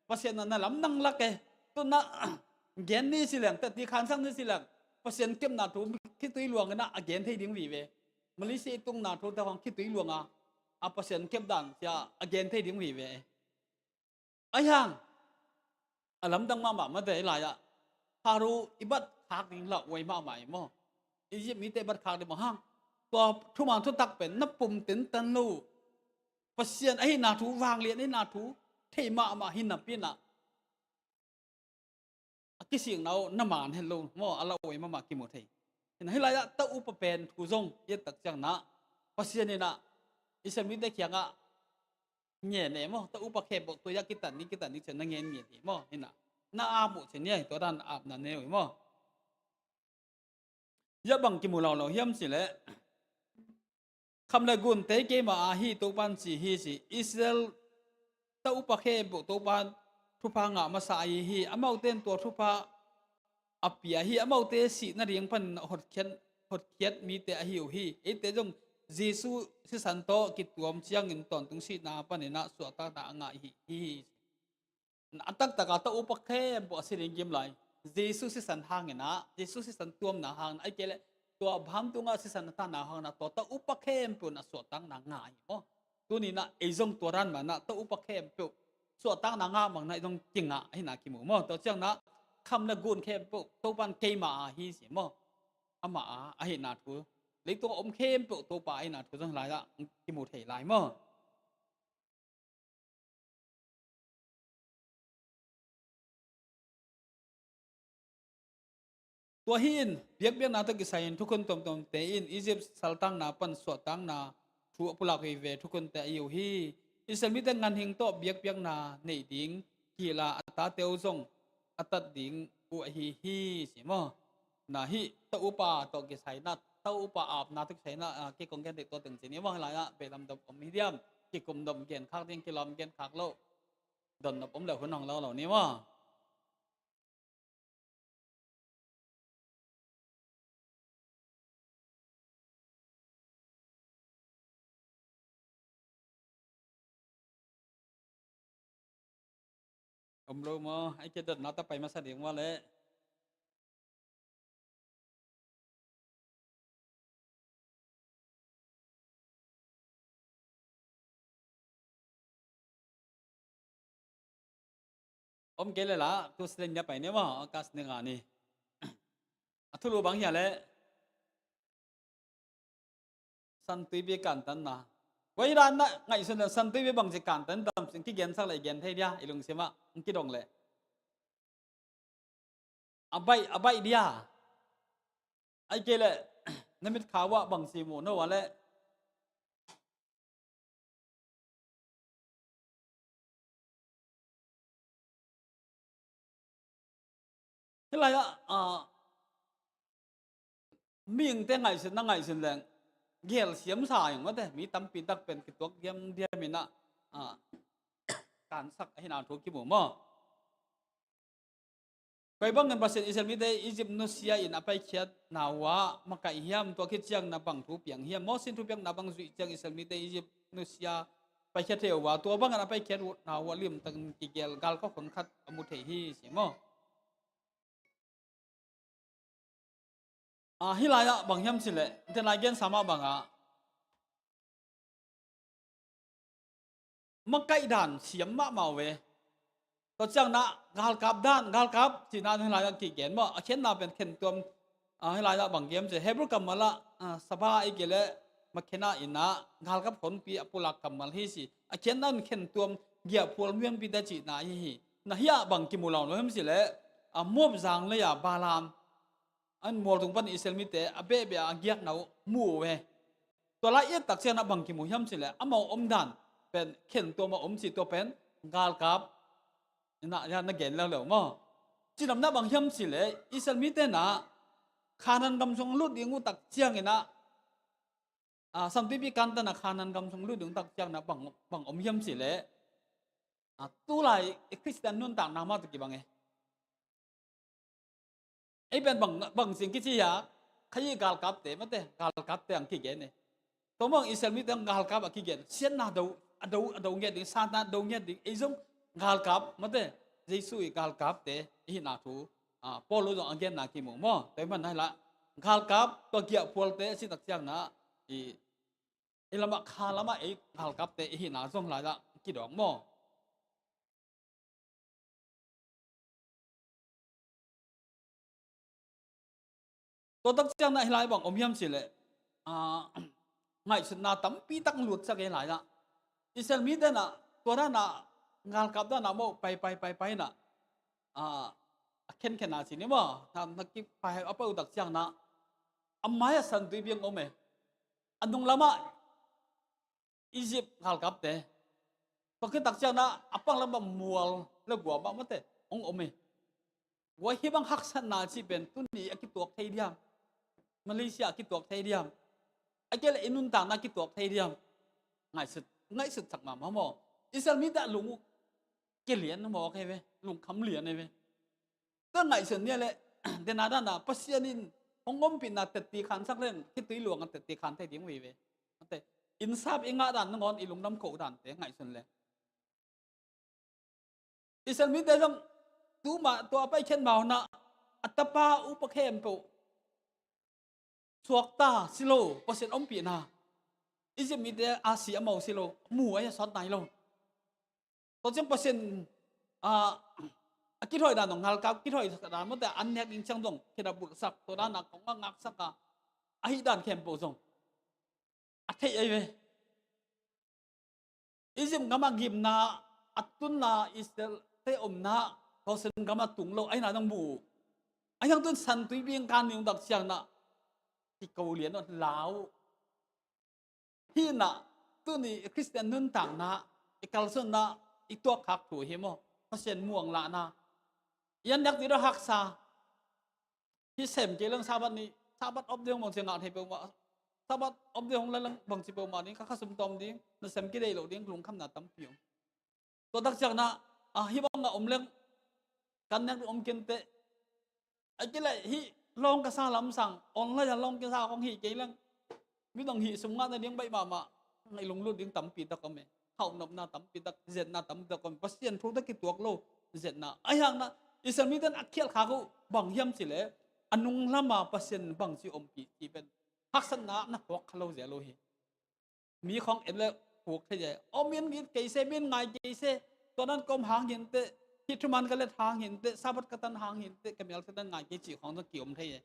Pasian in ah na lamdang lak e. Tu in ah gen ni ci leng, teci khansak ni ci leng, Pasian kepna thu khitui luang in ah a gen thei ding vive. Malaysia i tunna thute hong khitui luang a, a Pasian kep dan ci a a gen thei ding vive. Ahih hang a lamdang mahmah mate, hih lai-ah Pharaoh i bat khak ding lauhuai mahmah hi maw? Egypt mite bat khak ding bang hang, tua thuman thutak pen na pum tentan lo, Pasian ahihna thu, vanglian ahihna thu thei mahmah hi napi in ah, a kisikna uh na man het lo maw, a lauhuai mahmah kimu thei. Hih na hih lai-ah ta upa pen thu zong i et tak ciangin ah, Pasian in ah Israel mite kiangah ngen e maw, ta upa khempeuh tua ah kitan ni, kitan ni ci-in na ngen ngiat hi maw? Hih na, na ap uh ci-in hih tua dan apna ne uh hi maw? Hih ah bang kimu laulau hiam cih leh, kham le gunte keima aa hi, Topa'n ci hi ci. Israel ta upa khempeuh Topa'n thupha ngah masa ahi hi. Amaute in tua thupha a pia hi. Amaute sih nading panin a hotkhiat, hotkhiat mite ahi uh hi. Eite zong Jesu sisan tawh kituam ciangin tawntung sihna panin ah suahtakna a ngah hi, hi, hi. A taktak a ta upa khempeuh a si ding kim lai. Jesu sisan hangin ah, Jesu sisan tuamna hangin ah, ahih kei leh tua vantung ah sisan a tana hangin ah, tua ta upa khempeuh in ah suahtakna ngah hi maw? Tuni in ah ei zong tua dan mah in ah ta upa khempeuh suahtakna ngah mah in ah ei zong kingah ahihna kimu maw? Tua ciangin ah kham le gun khempeuh Topa'n keima aa hi ci maw? Amah aa ahihna thu, leitung a om khempeuh Topa ahihna thu zong hih lai-ah kimu thei lai maw? Tua hi in, biakpiakna tawh kisai in thukhun tuamtuamte in Egypt saltanna pan suahtakna thu a pulak vive thukhunte ahi uh hi. Israel mite ganhing tawh biakpiakna neih ding kihel a, a tate uh zong a tat ding uh ahi hi ci maw? Na hih ta upa tawh kisai in ah, ta upa apna tawh kisai in ah, ah, kei kong gen deih tua teng ci ni maw? Hih lai-ah beh lam dop om hi diam? Kikum dop gen khak ding, kilawm gen khak loh, don dop om le hun hong lo lo ni maw? Om lo maw? Ai, kei dotna ta pai masa ding maw le? Om kei le la, tu siden nia pai ni maw, a kas ni nga ni. A thulu bang hia le, Santuipi kantanna. Wai dan na ngaihsun dan Santuipi bangci kantan tam sin kigensak le i gen thei dia, i lungsimah, ang kidong le. A baih, a baih dia. Ai kei le, na mit khawah bangci mu no wa le. Hih lai-ah, ah, mihingte ngaihsutna ngaihsun leng, gel siam sa ing mate, mi tampi tak pen kituak diamdiam in ah, ah, kansak ahina thu kimu maw? Koi bangin Pasian Israel mite Egypt nusia in a paikhiatna uh ah makaih hiam, tua khit ciang na bang thu piang hiam? Moses in thupiakna bang zuih ciang Israel mite Egypt nusia paikhiat thei uh ah, tua bangin a paikhiatna uh ah limtakin kigel galkap hun khat a mu thei hi, ci maw? Ah, hih lai-ah bang hiam cih leh, hih lai gensa mah bangah makaih dan siam mahmah uh ve. Tua ciangin ah galkap dan, galkap cihna hih lai-ah kigen maw, a khenna pen khentuam, ah, hih lai-ah bang hiam cih leh Hebrew kammal ah, ah, saba i kei leh makhena in ah galkap honpi a pulak kammal hi ci. A khenna in khentuam, giahphual, nuianpite cihna hi hi. Na hiah bang kimu lo hiam cih leh, ah, Moab zang lei-a Balaam an mual tung pan Israel mite a behbeh a giakna uh mu uh ve. Tua lai i et tak ciangin ah bang kimu hiam cih leh amau omdan pen khentuam a om ci, tua pen galkap. Na, na gen leuleu maw? Cinamna bang hiam cih leh Israel mite in ah Kanaan gam sung lut ding uh tak ciangin ah, ah, Santuipi kantan ah Kanaan gam sung lut ding uh tak ciangin ah bang, bang om hiam cih leh, ah, tulai i Khristian nuntakna mah tawh kibang e. Ei pen bang, bang cih kici hiam, khayi galkapte mate, galkapte ang kigen e. Tua mah Israel mite ang galkap a kigen, siatna do, a do, a do ngiat ding, satna do ngiat ding, ei zong galkap mate, Jesu i galkapte i hihna thu, ah, Paul zong a genna kimu maw? Tua i man na hi la, galkap, tua giahphualte a cih tak ciangin ah, i, i lamah, kha lamah ei galkapte i hihna zong lai-ah kidong maw? Tua tak ciangin ah hih lai bang om hiam cih leh, ah, ngaihsutna tampi tak lutsak e hih lai-ah. Israel mite in ah, tua dan ah, galkap dan ah maw, pai, pai, pai, pai in ah, ah, a khenkhen a ci ni maw, na, na kipai a pai uh tak ciangin ah, a mai-ah Santuipi ang om e. A nung lamah Egypt galkapte. Tua khit tak ciangin ah a pang lamah mual le guam ah mate hong om e. Guai, hih bang haksatna cih pen tuni a kituak thei diam? Malaysia a kituak thei diam? A kei leh i nuntakna a kituak thei diam? Ngaihsut, ngaihsut sak mahmah maw? Israel mite a lung uh kilian mawk hi ve, lungkham lian hi ve. Tua ngaihsun ni a leh, dena dana Pasian in hong ompihna tetti khansak leng, khitui luang a tetti khan thei ding uh hi ve. Ate, innsap i ngah dan nangawn i lungdam koh dante ngaihsun leng. Israel mite zong tuma tua a paikhiat ma un ah a tapa upa khempeuh suakta si lo, Pasian ompihna. Egypt mite a si a mo si lo, mu a sawt nai lo. Tua ciang Pasian, ah, a kithoih dan dong, ngalkap kithoih dan mawte an nek ding ciang dong, khedap bulhsak, tua dan a kong a ngaksak a, ahi dan khempeuh zong a theih ahi ve. Egypt gam a gimna, a tunna, Israel te omna, Gosen gam a tung lo, ahi na dong mu. Ahi hang tun San Tuipi kan ning dak ciang na, kiko lian uh, lau. Hih na, tuni Khristian nuntakna, i kalsuanna, i tuakkhak thu hi maw? Pasian muang lahna. I an nek dih dah haksa. Hih sem kei leng Sabbath ni, Sabbath off day hong bangci ngah thei peuhmah. Sabbath off day hong la leng bangci peuhmah ding, ka khasum tawm ding, na sem kideih loh ding, lungkhamna tampi om. Tua tak ciang na, ah, hih bang a om leng, kan nek ding om kei inteh. A kei leh hih lawng ka sa lamsang, online a lawng ka sa kong hih kei leng. Midang hih sum ngah nading baih mahmah, i lunglut ding tampi tak om e. Hauhnopna tampi tak, zetna tampi tak om e. Pasian thu tak kituak lo, zetna. Ahi hang na, Israel mite in a khialh khak uh, bang hiam cih leh, a nung lama Pasian bangci ompih, cih pen. Haksatna na puak kha lo zel uh hi. Mi khawng et leh puk thei e. Aw, mi in it kei se, mi in ngai kei se, tua dan kong hang hi inteh, Hih thuman ka let hang hi inteh, Sabbath ka tan hang hi inteh, ka mel ka tan ngai kei cih khawng zong kiom thei e.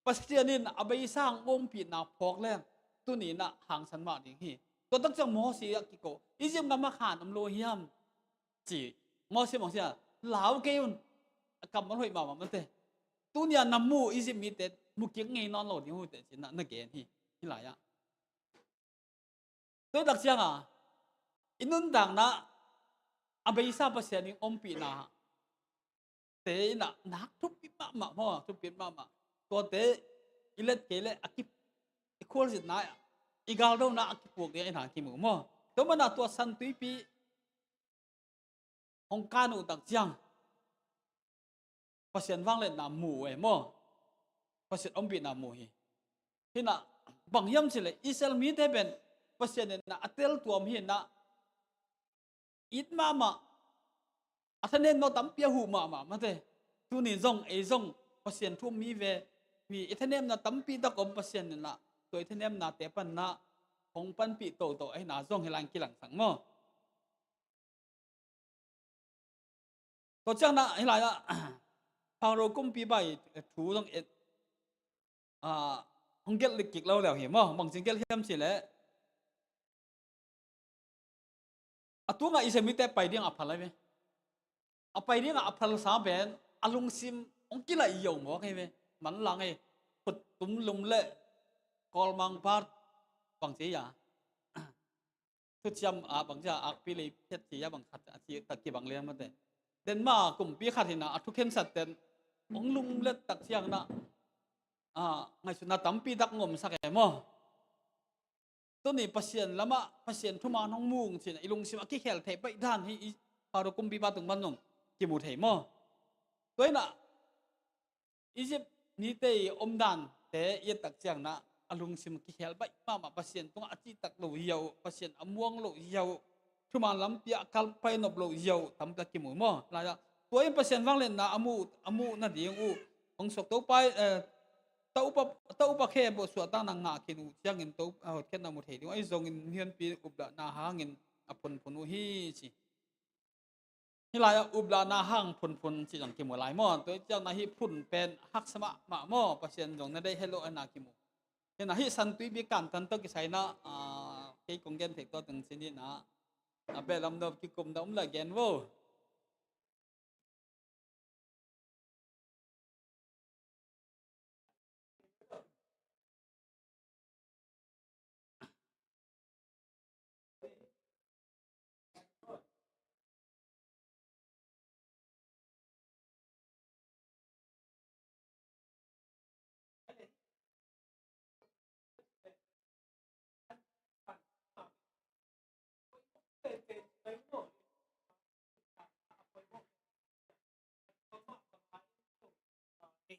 Pasian in a beisa hong ompihna phawk leng tuni in ah hangsan mah ding hi. Tua tak ciang Moses a kiko, Egypt gam ah khan om lo hiam? Ci. Moses, Moses a, lau kei un. A kammal hoih mahmah mate. Tuni a na mu Egypt mite mu kik ngei nawn lo ding uh teh ci-in ah na gen hi. Hih lai-ah. Tua tak ciang a, i nuntakna a beisa Pasian in ompihna te in ah nak thupi mahmah maw, thupi mahmah. Tuate i let kei leh a ki, i khualzinna, i galdona a kipuak ding a i na kimu maw. Tua mana tua San Tuipi hong kan uh tak ciang Pasian vangliatna mu uh e maw. Pasian ompihna mu hi. Hi in ah bang hiam cih leh Israel mite pen Pasian in ah a teltuam hi in ah it mahmah, a thanemna tampi a huh mahmah mate. Tuni zong ei zong Pasian thu um mi ve, mi i thanemna tampi tak om, Pasian in ah tua i thanemnate pan in ah hong panpih toto ahihna zong hih lai-in kilangsak maw. Tua ciang in ah hih lai-ah Pharaoh kumpipa i thu zong et, ah, hong gelh lik kik lo leu hi maw. Bangci gelh hiam cih leh a tungah Israel mite pai ding a phal lai ve. A pai ding a phalsa pen a lungsim hong kilaih yo mawk hi ve. Manlang hi, khut tum lum le kawlmang part bangci a, thuciam a bangci a, akpi lei phet ci a bang khat a ci tak kibang lian mate. Denmark kumpi khat hi in ah a thu khensat ten hong lumlet tak ciang in ah, ah, ngaihsutna tampi tak hong omsak e maw. Tuni Pasian lamah Pasian thuman hong mu ung ci-in ah i lungsim a kikhel theih baih dan hi i Pharaoh kumpipa tung pan zong kimu thei maw. Tua in ah Egypt mite i omdante i et tak ciang in ah a lungsim kikhel baih mahmah, Pasian tungah a cihtak lo ziau, Pasian a muang lo ziau, thuman lampi ah a kalpai nop lo ziau tampi tak kimu maw. Lai-ah tua in Pasian vangliatna a mu, a muh nading uh hong suak Topa, eh, ta upa, ta upa khe bawh suahtakna ngah khin uh ciangin to, eh, hotkhiatna mu thei ding uh ahi zongin nianpi uplahna hangin a phunphun uh hi ci. Hih lai-ah uplahna hang phunphun cih zong kimu lai maw. Tua ciang in ah hih phun pen haksa mahmah maw, Pasian zong na deih het lo ahihna kimu. Hi in ah hih San Tuipi kantan tawh kisai in ah, ah, kei kong gen theih tua teng ci ni in ah, a beh lam nop kikum na um la gen vo.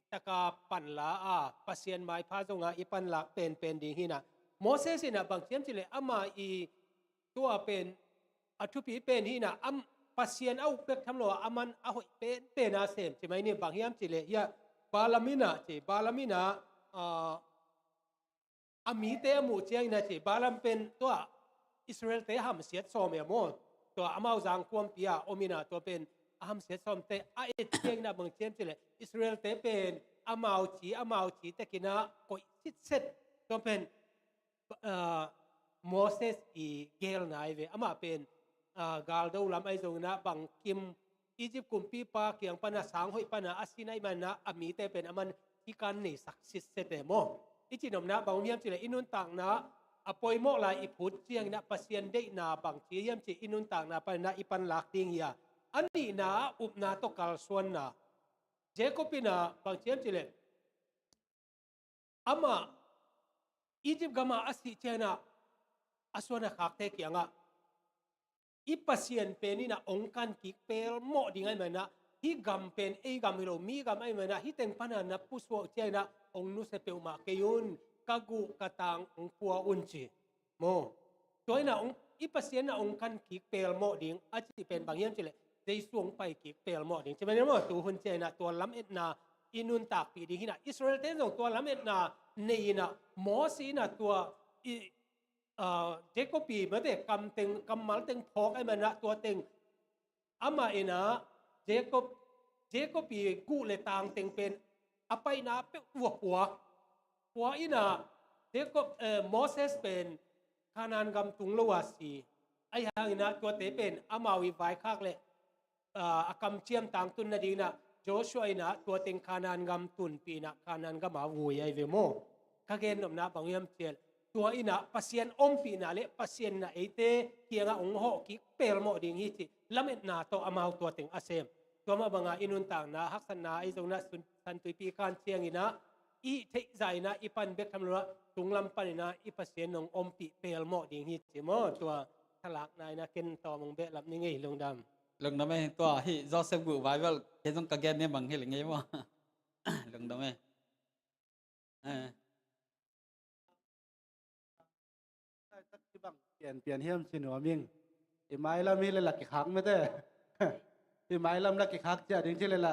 Taka panla a Pasian maipha zonga i panlak penpen ding hi in ah. Moses in ah bang ci hiam cih leh ama i tua pen a thupi pen hi in ah, am, Pasian a uk bek tham lo a, aman a hoih penpen a sem ci mai ni. Bang hiam cih leh hia, Balaam in ah ci, Balaam in ah, ah, a mite a muh ciangin a ci, Balaam pen tua Israelte hamsiat sawm e maw. Tua amau zangkuampi a om in a tua pen a hamsiat sawmte a et ciangin a bang ci hiam cih leh Israelte pen amau ci, amau ci tekin a koih sitset. Tua pen, ah, Moses i gelna hi ve. Amah pen, ah, galdo lam ahi zongin a bangkim Egypt kumpipa kiang pana sang hoih pana a sin ahih manin a mite pen aman kikan neisak sitset e maw. I cihnopna bang om hiam cih leh i nuntakna a poimawh lai i phut ciangin a Pasian deihna bang ci hiam cih i nuntakna panin a i panlak ding hi a. A nihna upna tawh kalsuanna. Jacob in a bang ci hiam cih leh amah Egypt gamah a sih ciangin a, a suan a khakte kiangah i Pasian pen in a hong kan kik pelmawh ding ahih manin a, hih gam pen ei gam hi lo, mi gam ahih manin a, hih teng pana na pusuah uh ciangin a hong nusia peuhmah kei un, ka guh ka tang hong pua un ci. Maw. Tua in a hong, i Pasian in a hong kan kik pelmawh ding a cih pen bang hiam cih leh Jesu hong pai kik pelmawh ding ci manin maw. Tuhun ciangin a tua lametna i nuntakpih ding hi in a, Israelte in zong tua lametna nei in a, Moses in a tua i, ah, Jacob i mate kam teng, kammal teng phawk ahih manin a tua teng amah in a Jacob, Jacob i guh le tang teng pen a paina peuh ua pua. Pua in ah Jacob, eh, Moses pen Kanaan gam tung lo a si. Ahi hangin ah tuate pen amau i vaikhak le, ah, a kamciam tangtun nadingin ah Joshua in ah tua teng Kanaan gam tunpih in ah Kanaan gam a vui ahi ve maw. Ka gen nopna bang hiam cih leh, tua in ah Pasian ompihna le Pasian in ah eite kiangah hong hawh kik pelmawh ding hi cih lametna tawh amau tua teng a sem. Tua mah bangah i nuntakna haksatna ahi zongin ah sun, Santuipi kan ciangin ah i theih zah in ah i pan bek tham lo ah tunglam panin ah i Pasian hong ompih pelmawh ding hi ci maw. Tua thalakna in ah ken tawm hong behlap ning ei. Lungdam. Lungdam ei. Tua hih Joseph guh vai bel kei zong ka gen ni bang hi leng ei maw. Lungdam ei. Eh. Pian, pian hiam ci nuam ing. I mailam hi le la kikhak mete. I mailam la kikhak ciah ding ci le la,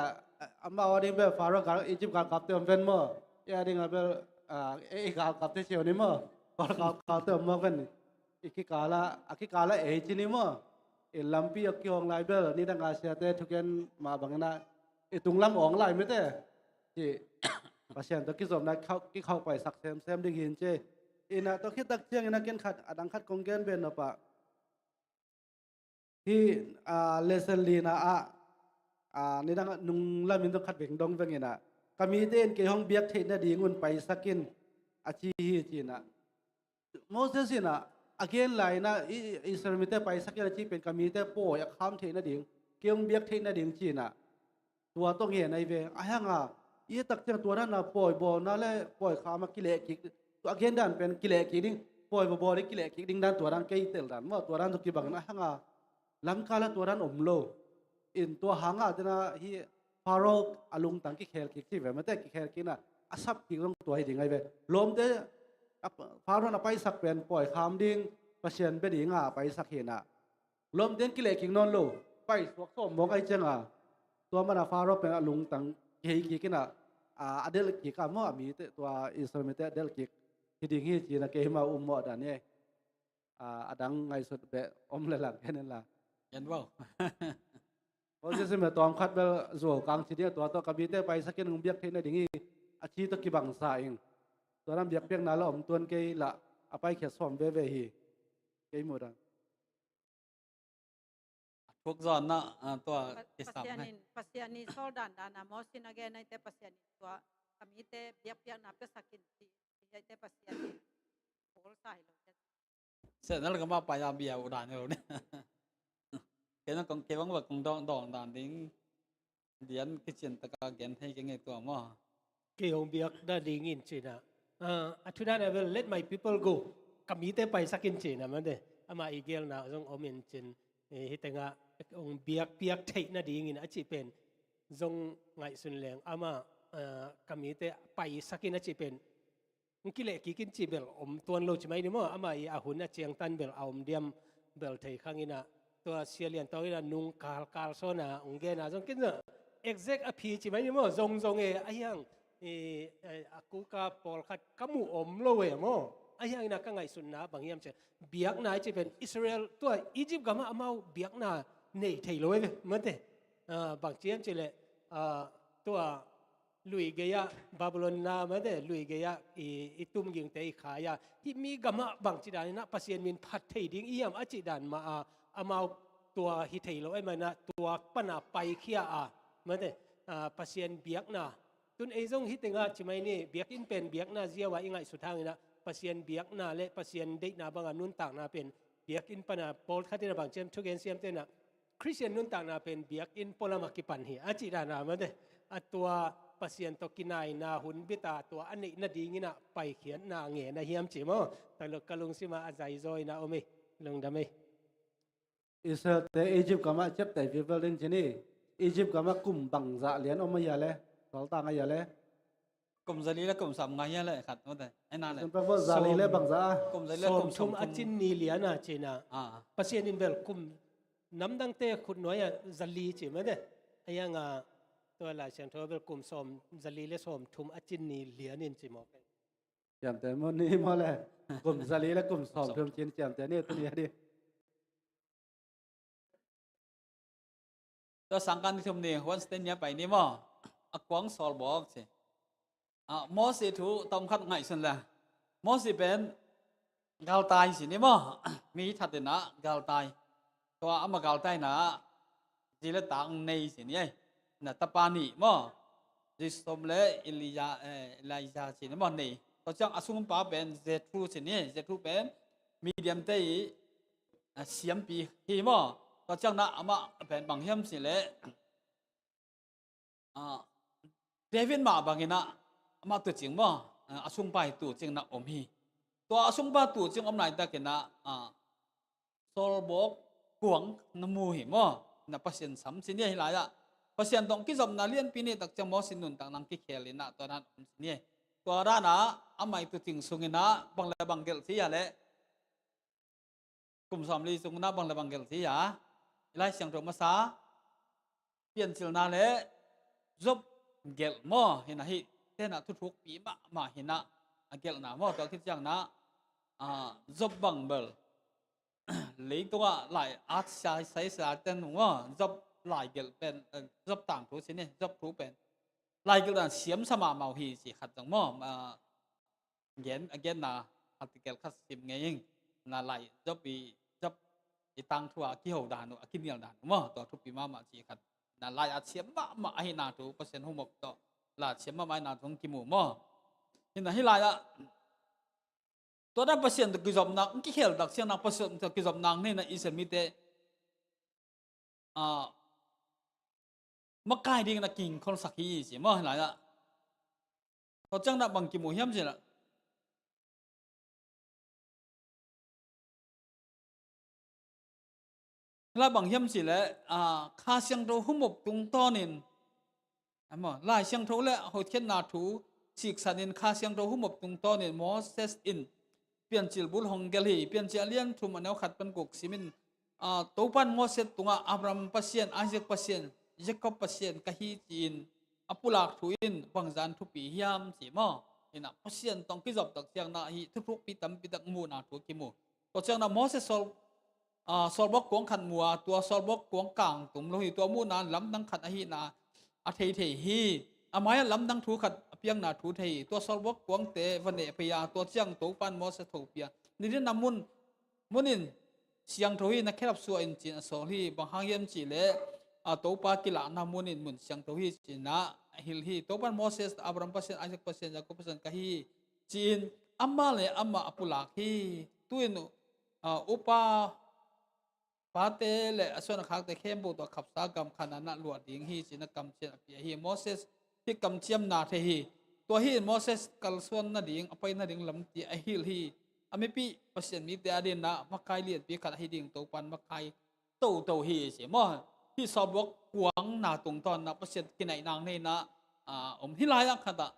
amau a ding bel Pharaoh gal, Egypt galkapte om ven maw. I a ding a bel, ah, ei galkapte ci uh ni maw. Paul galkapte om mawk ven. I kikal ah, a kikal ah ei ci ni maw. I lampi a kihong lai bel, nidang a siate thugen mah bangin ah i tunglam awng lai mete. Ci, Pasian tawh kizopna kikhauh, kikhauh paisak semsem ding hi in ci. In ah tua khit tak ciangin ah ken khat, a dang khat kong gen ben nop ah. Hih, ah, lesson lina ah, ah, nidang ah nunglam in zong khat veng dong veng in ah, ka mite in kei hong biak theih nadingun paisak in, a ci hi ci in ah. Moses in ah, a gen lai in ah, i, i, Israel mite paisak in a cih pen ka mite pawi a kham theih nading, kei hong biak theih nading ci in ah, tua tawh ngen ahi ve. Ahi hang a, i tak ciang tua dan a pawi bawlna le pawi kham a kileh kik, tua a gen dan pen kileh kik ding, pawi bawl ding kileh kik ding dan tua dan kei tel dan maw, tua dan tawh kibang in ahi hang a, lamkal ah tua dan om lo. In tua hang ah tena hi Pharaoh a lungtang kikhel kik ci ve mate, kikhel kik in ah a sap kik zong tua hi ding ahi ve. Lawmte, a, Pharaoh in a paisak pen pawi kham ding, Pasian bia ding a paisak hi in ah. Lawmte in kileh kik nawn lo, paisuak sawm mawk ahi ciang a. Tua man a Pharaoh pen a lungtang kihei kik in ah, a, a delh kik a maw a mite, tua Israel mite a delh kik hi ding hi ci in ah keimah um mawh dan hi. A, a dang ngaihsut beh om le lang ken in la. Yan wow. Moses in beh tawm khat bel zuau kang ci ding a, tua tawh ka mite paisak in hong biak theih nading hi, a ci tawh kibangsa ing. Tua dan biakpiakna la om tuan kei lah, a paikhiat sawm veve hi. Kei muh dan. A thuk zawn na, a, tua Pa-, kisam Pasian hai. In, Pasian in sawl dandan a Moses in a gen ahi te Pasian in tua ka mite biakpiakna piasak in ci, ci ahi te Pasian in. Paul sa hi lo te. Sianal ka mah pai a bia uh dan hi lo ne. Kei na kong kei bang bang kong dawng dawng dan ding. Dian kician taka gen thei kei ngei tua maw. Kei hong biak nading in ci in ah. Ah, a thu dan a bel, "Let my people go." Ka mite paisak in ci in ah mate. Amah i gelna zong om in cin. Eh, hi tengah hong biakpiak theih nading in a cih pen zong ngaihsun leng. Amah, ah, ka mite paisak in a cih pen hong kileh kik in cih bel om tuan lo ci mai ni maw. Amah i a hun a ciangtan bel a om diam bel thei khang in ah. Tua Sia Lian Tawng in ah nung kalkal sawn a hong gen a zong ken zong exact a phi ci mai ni maw. Zong zong e, ahi hang, e, e, a kuka pawlkhat ka muh om lo e maw. Ahi hang in ah ka ngaihsutna bang hiam ci leh, biakna i cih pen Israel, tua Egypt gam ah amau biakna nei thei lo e ve mate. Ah, bang ci hiam ci leh, ah, tua lui gei ah, Babylon na mate, lui gei ah i, i tumgingte i khai ah, hih mi gam ah bangci dan in ah Pasian min phat thei ding i hiam a cih dan mah a, amau tua hi thei lo ahih manin ah tua pan a paikhia a, mate, ah, Pasian biakna. Tun ei zong hi tengah ci mai ni, biakinn pen biakna ziau a i ngaihsut hang in ah Pasian biakna le Pasian deihna bang a nuntakna pen biakinn pan a pawlkhat in ah bangci hiam, thugen siamte in ah Khristian nuntakna pen biakinn pualam a kipan hi a cih dan a mate. A tua Pasian tawh kinaina hun bit a tua a neih nading in ah paikhiatna ngen a hiam ci maw. Tua lo ka lungsim ah a zaizaw in ah om ei. Lungdam ei. Israelte Egypt gam ah ciapteh vivel ding ci ni. Egypt gam ah kum bangzah lian om a hia le? Sawltak a hia le? Kum zali le kum sawm nga hia le khat mate. Ai na le. Sawm pek bawh zali le bangzah a? Kum zali le kum sawm thum a cin ni lian a ci in ah. Ah. Pasian in bel kum namdangte khutnuai ah zali ci mate. Ahi hang a tua Lai Siangtho bel kum sawm, zali le sawm thum a cin ni lian in ci maw. Ciamteh maw ni maw le. Kum zali le kum sawm thum cin ciamteh ni tuni a di. Tua sangkan ni thum ni, Wednesday ni a pai ni maw. A kuang sawlbawk ci. Ah, Moses thu tawm khat ngaihsun le. Moses pen galtai ci ni maw. Mi thatin ah galtai. Tua ama galtaina ah zi le ta nei ci ni ei. Na tapa nih maw. Gersom le Elijah, eh, Elijah ci ni maw nei. Tua ciang a sungpa pen Jethro ci ni. Jethro pen Midian te i, ah, siampi hi maw. Tua ciang na amah pen bang hiam ci le, ah, David mah bangin ah amah tuucing maw, ah, a sungpa hi tuucing na om hi. Tua a sungpa tuucing om laitakin ah, ah, sawlbawk kuang na mu hi maw. Na Pasian sam ci ni hi lai ah. Pasian tawh kizopna lianpi ni tak ciang Moses nuntak nang kikhel in ah tua dan om ci ni. Tua dan ah amah i tuucing sungin ah bang le bang gelh ci a le. Kum sawmli sungin ah bang le bang gelh ci a. I Lai Siangtho masa Piancilna le Job gelh maw, hi na hi, tenah thuthukpi mahmah hi na, a gelhna maw, tua khit ciang na, ah, Job bang bel. Leitungah lai at sai, sai sa ten maw, Job lai gelh pen, eh, Job tangthu ci ni, Job thu pen. Lai gelh dan siam sa mahmah uh hi ci khat zong maw, ah, gen, a genna article khat sim ngei ing. Na lai Job i, Job i tangthu a kiho dan uh, a kinial dan uh maw, tua thupi mahmah ci khat. Na lai at siam mahmah ahihna thu, Pasian humop tawh lai at siam mahmah ahihna thu hong kimu maw. Hi na hi lai ah. Tua dan Pasian tawh kizopna, hong kikhel tak ciang na Pasian tawh kizopna hong neihna Israel mite, ah, makai ding na kingkholsak hi ci maw, hi lai ah. Tua ciang na bang kimu hiam ci la. Hi lai bang hiam ci le, ah, Kha Siangtho humop tungtawnin, a maw, Lai Siangtho le hotkhiatna thu siksanin Kha Siangtho humop tungtawnin Moses in Piancil bul hong gelh hi. Piancil a lian thum a neu khat pan guk simin, ah, Topan Moses tungah Abraham Pasian, Isaac Pasian, Jacob Pasian ka hi ci-in a pulak thu in bangzah thupi hiam ci maw. Hi na Pasian tawh kizop tak ciang na hi thuthukpi tampi tak muhna thu kimu. Tua ciang na Moses sawl, ah, sawlbawk kuang khat mu a, tua sawlbawk kuang kang tum lo hi, tua muhna lamdang khat ahihna a theithei hi. A mai-ah lamdang thu khat a piakna thu thei hi. Tua sawlbawk kuangte va neh phei a, tua ciang Topan Moses thopia. Ni ding na mun, munin siangtho hi, na khedap suah in ci-in a sawl hi. Bang hang hiam ci le, a, Topa kilahna munin mun siangtho hi ci-in a hilh hi. Topan Moses, Abraham Pasian, Isaac Pasian, Jacob Pasian ka hi ci-in amah le amah a pulak hi. Tu-in, a, upa pate le a suan a khakte khempeuh tawh khapsa gam Kanaan ah luah ding hi ci-in a kamciam a pia hi. Moses hih kamciamna thei hi. Tua hi Moses kalsuan nading, a pai nading lampi a hilh hi. A mipi Pasian mite adingin ah makai lianpi khat ahi ding Topan makai toto hi ci maw. Hih sawlbawk kuangna tungtawn ah Pasian kinaihna nei in ah, ah, om hi lai ah khat ah.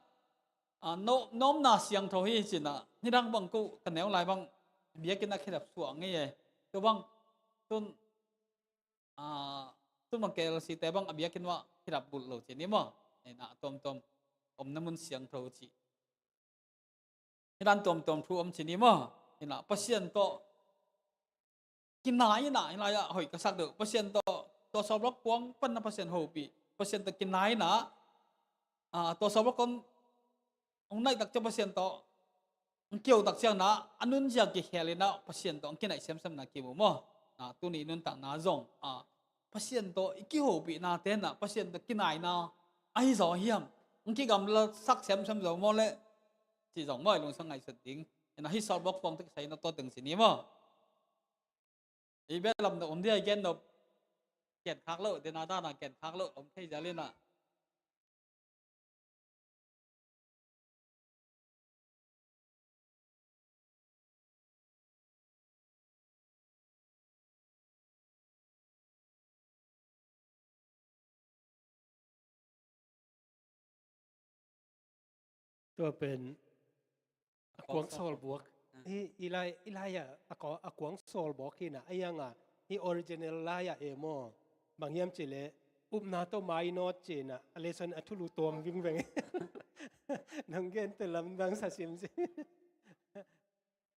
Ah, no, na omna siangtho hi ci-in ah, nidang bang ko ka neu lai bang biakinn ah khedap suah ngei e. Tua bang tun, ah, tun bang K L C te bang a biakinn ah khedap bulh lo ci ni maw. Hi na tuamtuam omna mun siangtho ci. Hi na tuamtuam thu om ci ni maw. Hi na Pasian tawh kinai in ah, hi lai ah hoih ka sak deuh. Pasian tawh, tua sawlbawk kuang pan na Pasian hopih. Pasian tawh kinai in ah, ah, tua sawlbawk kuang hong naih tak ciang Pasian tawh hong kio tak ciang na, a nunzia kikhel in ah Pasian tawh hong kinaih semsem na kimu maw. Na tuni nuntakna zong, ah, Pasian tawh i kihopihna te na, Pasian tawh kinaina ahi zaw hiam. Hong kigamlasak semsem zaw maw le. Ci zong maw, i lungsim ngaihsut ding. Hi na hih sawlbawk kuang tawh kisai na tua teng ci ni maw. I bia lam na om dia i gen nop. Ken khak lo, dena dana ken khak lo, om thei zel in ah. Tua pen a kuang sawlbawk. Ah. I, i lai, i lai ah, a kua-, a kuang sawlbawk hi na, a yang a, i original lai ah e maw. Bang hiam ci le, upna tawh mainawt ci na, a lesson a thulu tuam vingveng. Nang gen te lamdang sa sim si.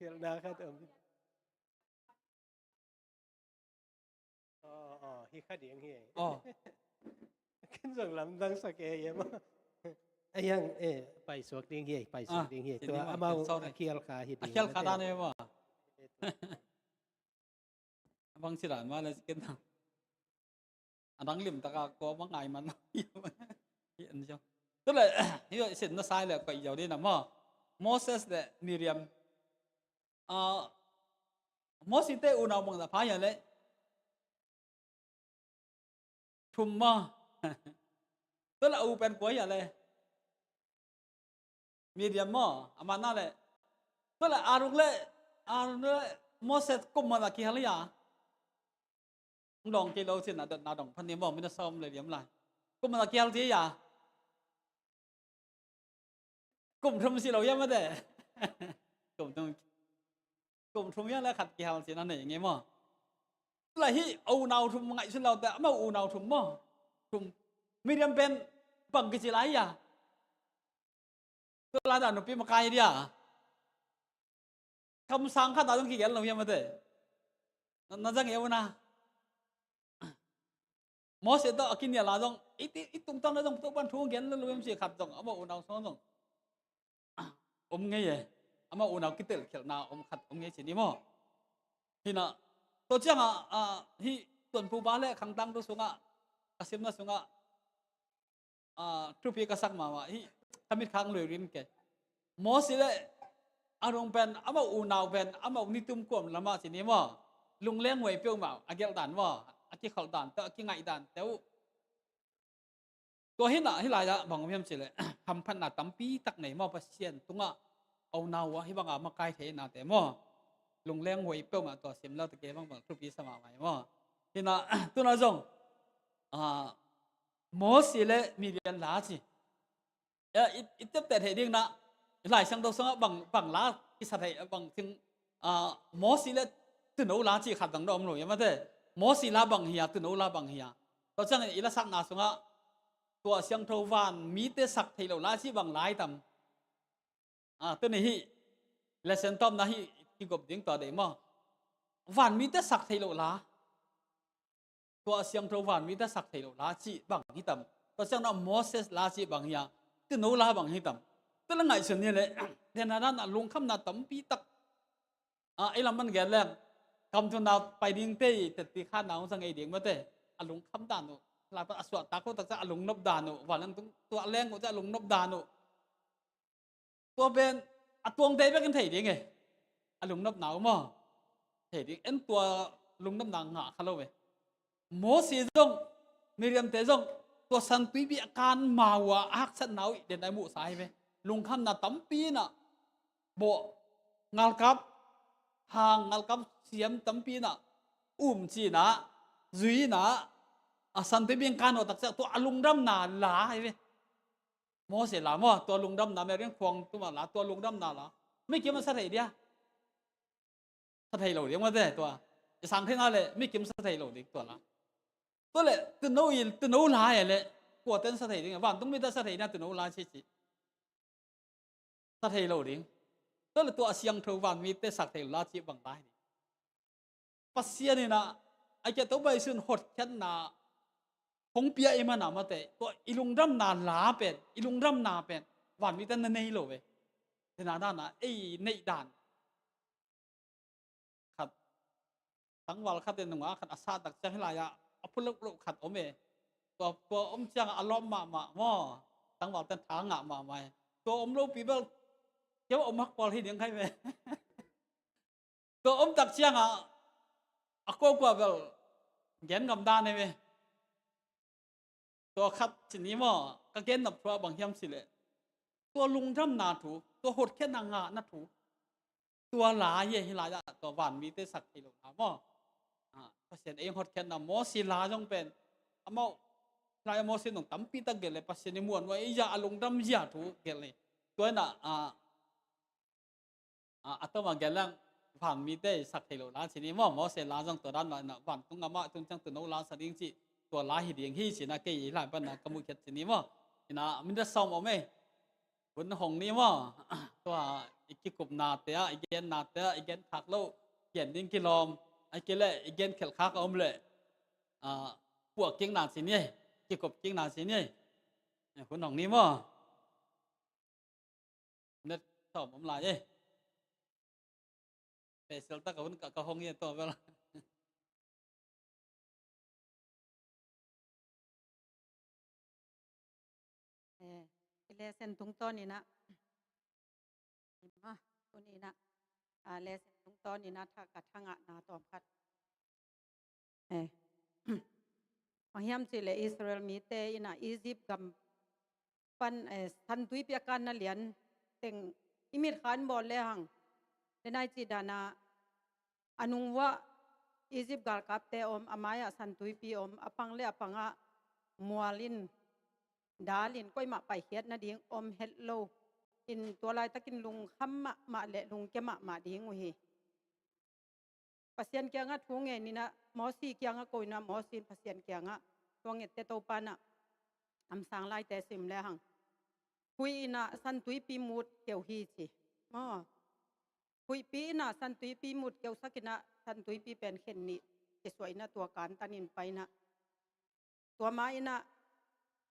Khialhna khat om. Aw, aw, Kikha ding hi. Oh. Ken zong lamdang sa ke ye ma. Ayang, eh, paisuak ding hi, paisuak ding hi. Tua amau a khial kha hi ding. A khial kha dan e ma. Abang siran ma le siken na. Adang lim taka ko ma ngai man. Hi an jo. Tule, hi sin na sai le ko i jo ding na ma. Moses le Miriam. Ah, Moses te unau bang da pha ya le. Thum maw? Tua le a u pen kua hia le? Miriam maw? Amah na le. Tua le Aaron le, Aaron le Moses kum man a kihel hia? Dong kei lo cin a dot na dong phan ni maw, mina sawm le liam lai. Kum man a kihel ci hia? Kum thum si lo hiam mate. Kum thum. Kum thum hiam le khat kihal si na nei nge maw. Lai hi unau thum ngaihsun lo te amau unau thum maw. Thum. Miriam pen bang kici lai hia. Tua lai dan nupi makai dia. Kamsang khat a dong kigel lo hiam mate. Na, na zang e una. Moses tawh a kinial a zong, i ti, i tungtawn a zong Topan thu gen lo lo hiam ci khat zong, amau unau sung zong om ngei e, amau unau kitelkhialhna om khat om ngei ci ni maw. Hi na, tua ciang a, a, hi tuanphu pa le khangtang tu sungah, ka simna sungah, a, thupi ka sak mahmah hi, ka mitkhang lui rin ke. Moses le Aaron pen, amau unau pen, amau nitum kuam lamah ci ni maw. Lungleng huai peuhmah, a gelh dan maw, a kikholh dan teuh, a kingaih dan teuh. Tua hi na, hi lai-ah bang om hiam ci le, hamphatna tampi tak nei maw, Pasian tungah, a unau ah, hi bangah makai thei nate maw. Lungleng huai peuhmah tua sim lo te ke bang bang thupi sa mahmah hi maw. Hi na, tuna zong, a, Moses le Miriam la ci. Eh, i, i tepteh theih ding na, Lai Siangtho sungah bang, bang la kisa thei, bang thing, ah, Moses le tuuno la cih khat dang dawh om lo, ia mate. Moses la bang hia, tuuno la bang hia. Tua ciangin i lasakna sungah, tua siangtho van mite sak theih loh la cih bang la hi tam. Ah, tuni hi, lesson tawpna hi, kigop ding tua dei maw. Van mite sak theih loh la. Tua siangtho van mite sak theih loh la cih bang hi tam. Tua siangtho Moses la cih bang hia. Tuuno la bang hi tam. Tua la ngaihsun ni le, tena dan a lungkhamna tampi tak. Ah, i lam man gen leng. Kam tuna pai ding te i tetti khan na hong sa ngei ding mate. A lungkham dan uh. La a suah tak uh tak ca a lungnop dan uh. Van lang tung tua leng uh ca a lungnop dan uh. Tua pen a tuangte bekin thei ding e. A lungnopna uh maw. Thei ding. En tua lungnopna ngah kha lo e. Moses zong, Miriam te zong, tua San Tuipi a kan ma uh a haksatna uh i den a i muhsa hi ve. Lungkhamna tampi na, bawh, ngalkap, hang ngalkap siam tampi na, um cina, zuina, a San Tuipi a kan uh takciang, tua a lungdamna la hi ve. Moses la maw, tua lungdamna, Miriam khuang tuma la, tua lungdamna la. Mi kim a sa thei dia. Sa thei lo ding mate tua. I sang theihna le, mi kim sa thei lo ding tua la. Tua le, tuuno i, tuuno la e le, kua ten sa thei ding, vantung mite sa thei na tuuno la ci ci. Sa thei lo ding. Tua le tua a siangtho van mite sak thei lo la ci bang la hi. Pasian in a, a kia to bai sun hotkhiatna, hong pia i mana mate, tua i lungdamna la pen, i lungdamna pen, van mite na nei lo ve. Tena dan a, ei neih dan. Khat, tangval khat in nunga khat a sa tak ciang hi lai-ah, a phuluk lo khat om e. Tua, tua om ciang a lawm mahmah maw. Tangval ten tha ngah mahmah e. Tua om lo pi bel, keu om hak pawl hi ding khai ve. Tua om tak ciang a, a kuakua bel, gen ngam dan e ve. Tua khat ci ni maw, ka gen nop thu ah bang hiam ci le. Tua lungdamna thu, tua hotkhiatna ngahna thu. Tua la hi hi lai-ah, tua van mite sak thei lo na maw. Ah, Pasian ei hotkhiatna Moses la zong pen. Amau, lai Moses nong tampi tak gelh le, Pasian i muan ua ei zia a lungdam zia thu gelh le. Tua na, ah, Ah, a tawm a gen lang van mite sak thei lo la ci ni maw, Moses la zong tua dan mah na vantung amah tung ciang tuuno la sa ding ci, tua la hi ding hi ci na kei i lai pan na ka muh khiat ci ni maw. Ina minute sawm om e. Hun hong ni maw. Tua i kikupna te ah, i genna te ah, i gen khak lo, gen ding kilawm, a kile i gen khelh khak a om le. Ah, puah kik na ci ni ei. Kikop kik na ci ni ei. Hun hong ni maw. Net sawm om lai ei. Special tak a hun ka, ka hong hi a tua bel. Eh, i lesson tungtawn in ah, ah, tuni in ah, ah, lesson tungtawn in ah tha, ka thangahna tawm khat. Eh, bang hiam cih leh Israel mite in ah Egypt gam pan, eh, San Tuipi a kanna lian teng i mitkha in bawl le hang, den a i cih dan ah a nung uah Egypt galkapte om, a mai-ah San Tuipi om, a pang le a pangah mual in, dal in, koimah paikhiat nading om het lo in, tua laitakin lungkham mahmah le lungkia mahmah ding uh hi. Pasian kiangah thu ngen in ah, Mosi kiangah ko in ah, Mosi in Pasian kiangah thu a ngette, Topa in ah kamsang laite sim le hang, huih in ah San Tuipi mut keu hi ci. Maw, huihpi in ah San Tuipi mut keusak in ah, San Tuipi pen khen nih kisuah in ah, tua kantan in pai in ah, tua ma in ah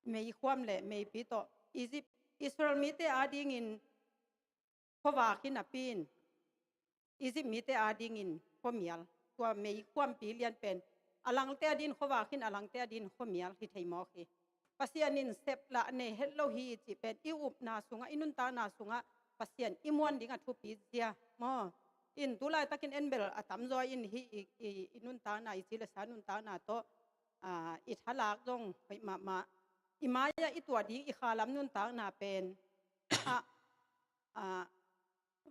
meikhuam le meipi tawh Egypt, Israel mite adingin khuavak hi napi in, Egypt mite adingin khuamial. Tua meikhuampi lian pen a langte adingin khuavak hi in, a langte adingin khuamial hi thei mawk hi. Pasian in sep lah nei het lo hi cih pen i upna sungah, i nuntakna sungah Pasian i muan ding a thupi zia maw. In tu laitakin en bel a tamzaw in hih i, i, i nuntakna, i ci le sa nuntakna tawh, ah, i thalak zong hoih mahmah. I mai-ah i tuah ding i khalam nuntakna pen ah, ah,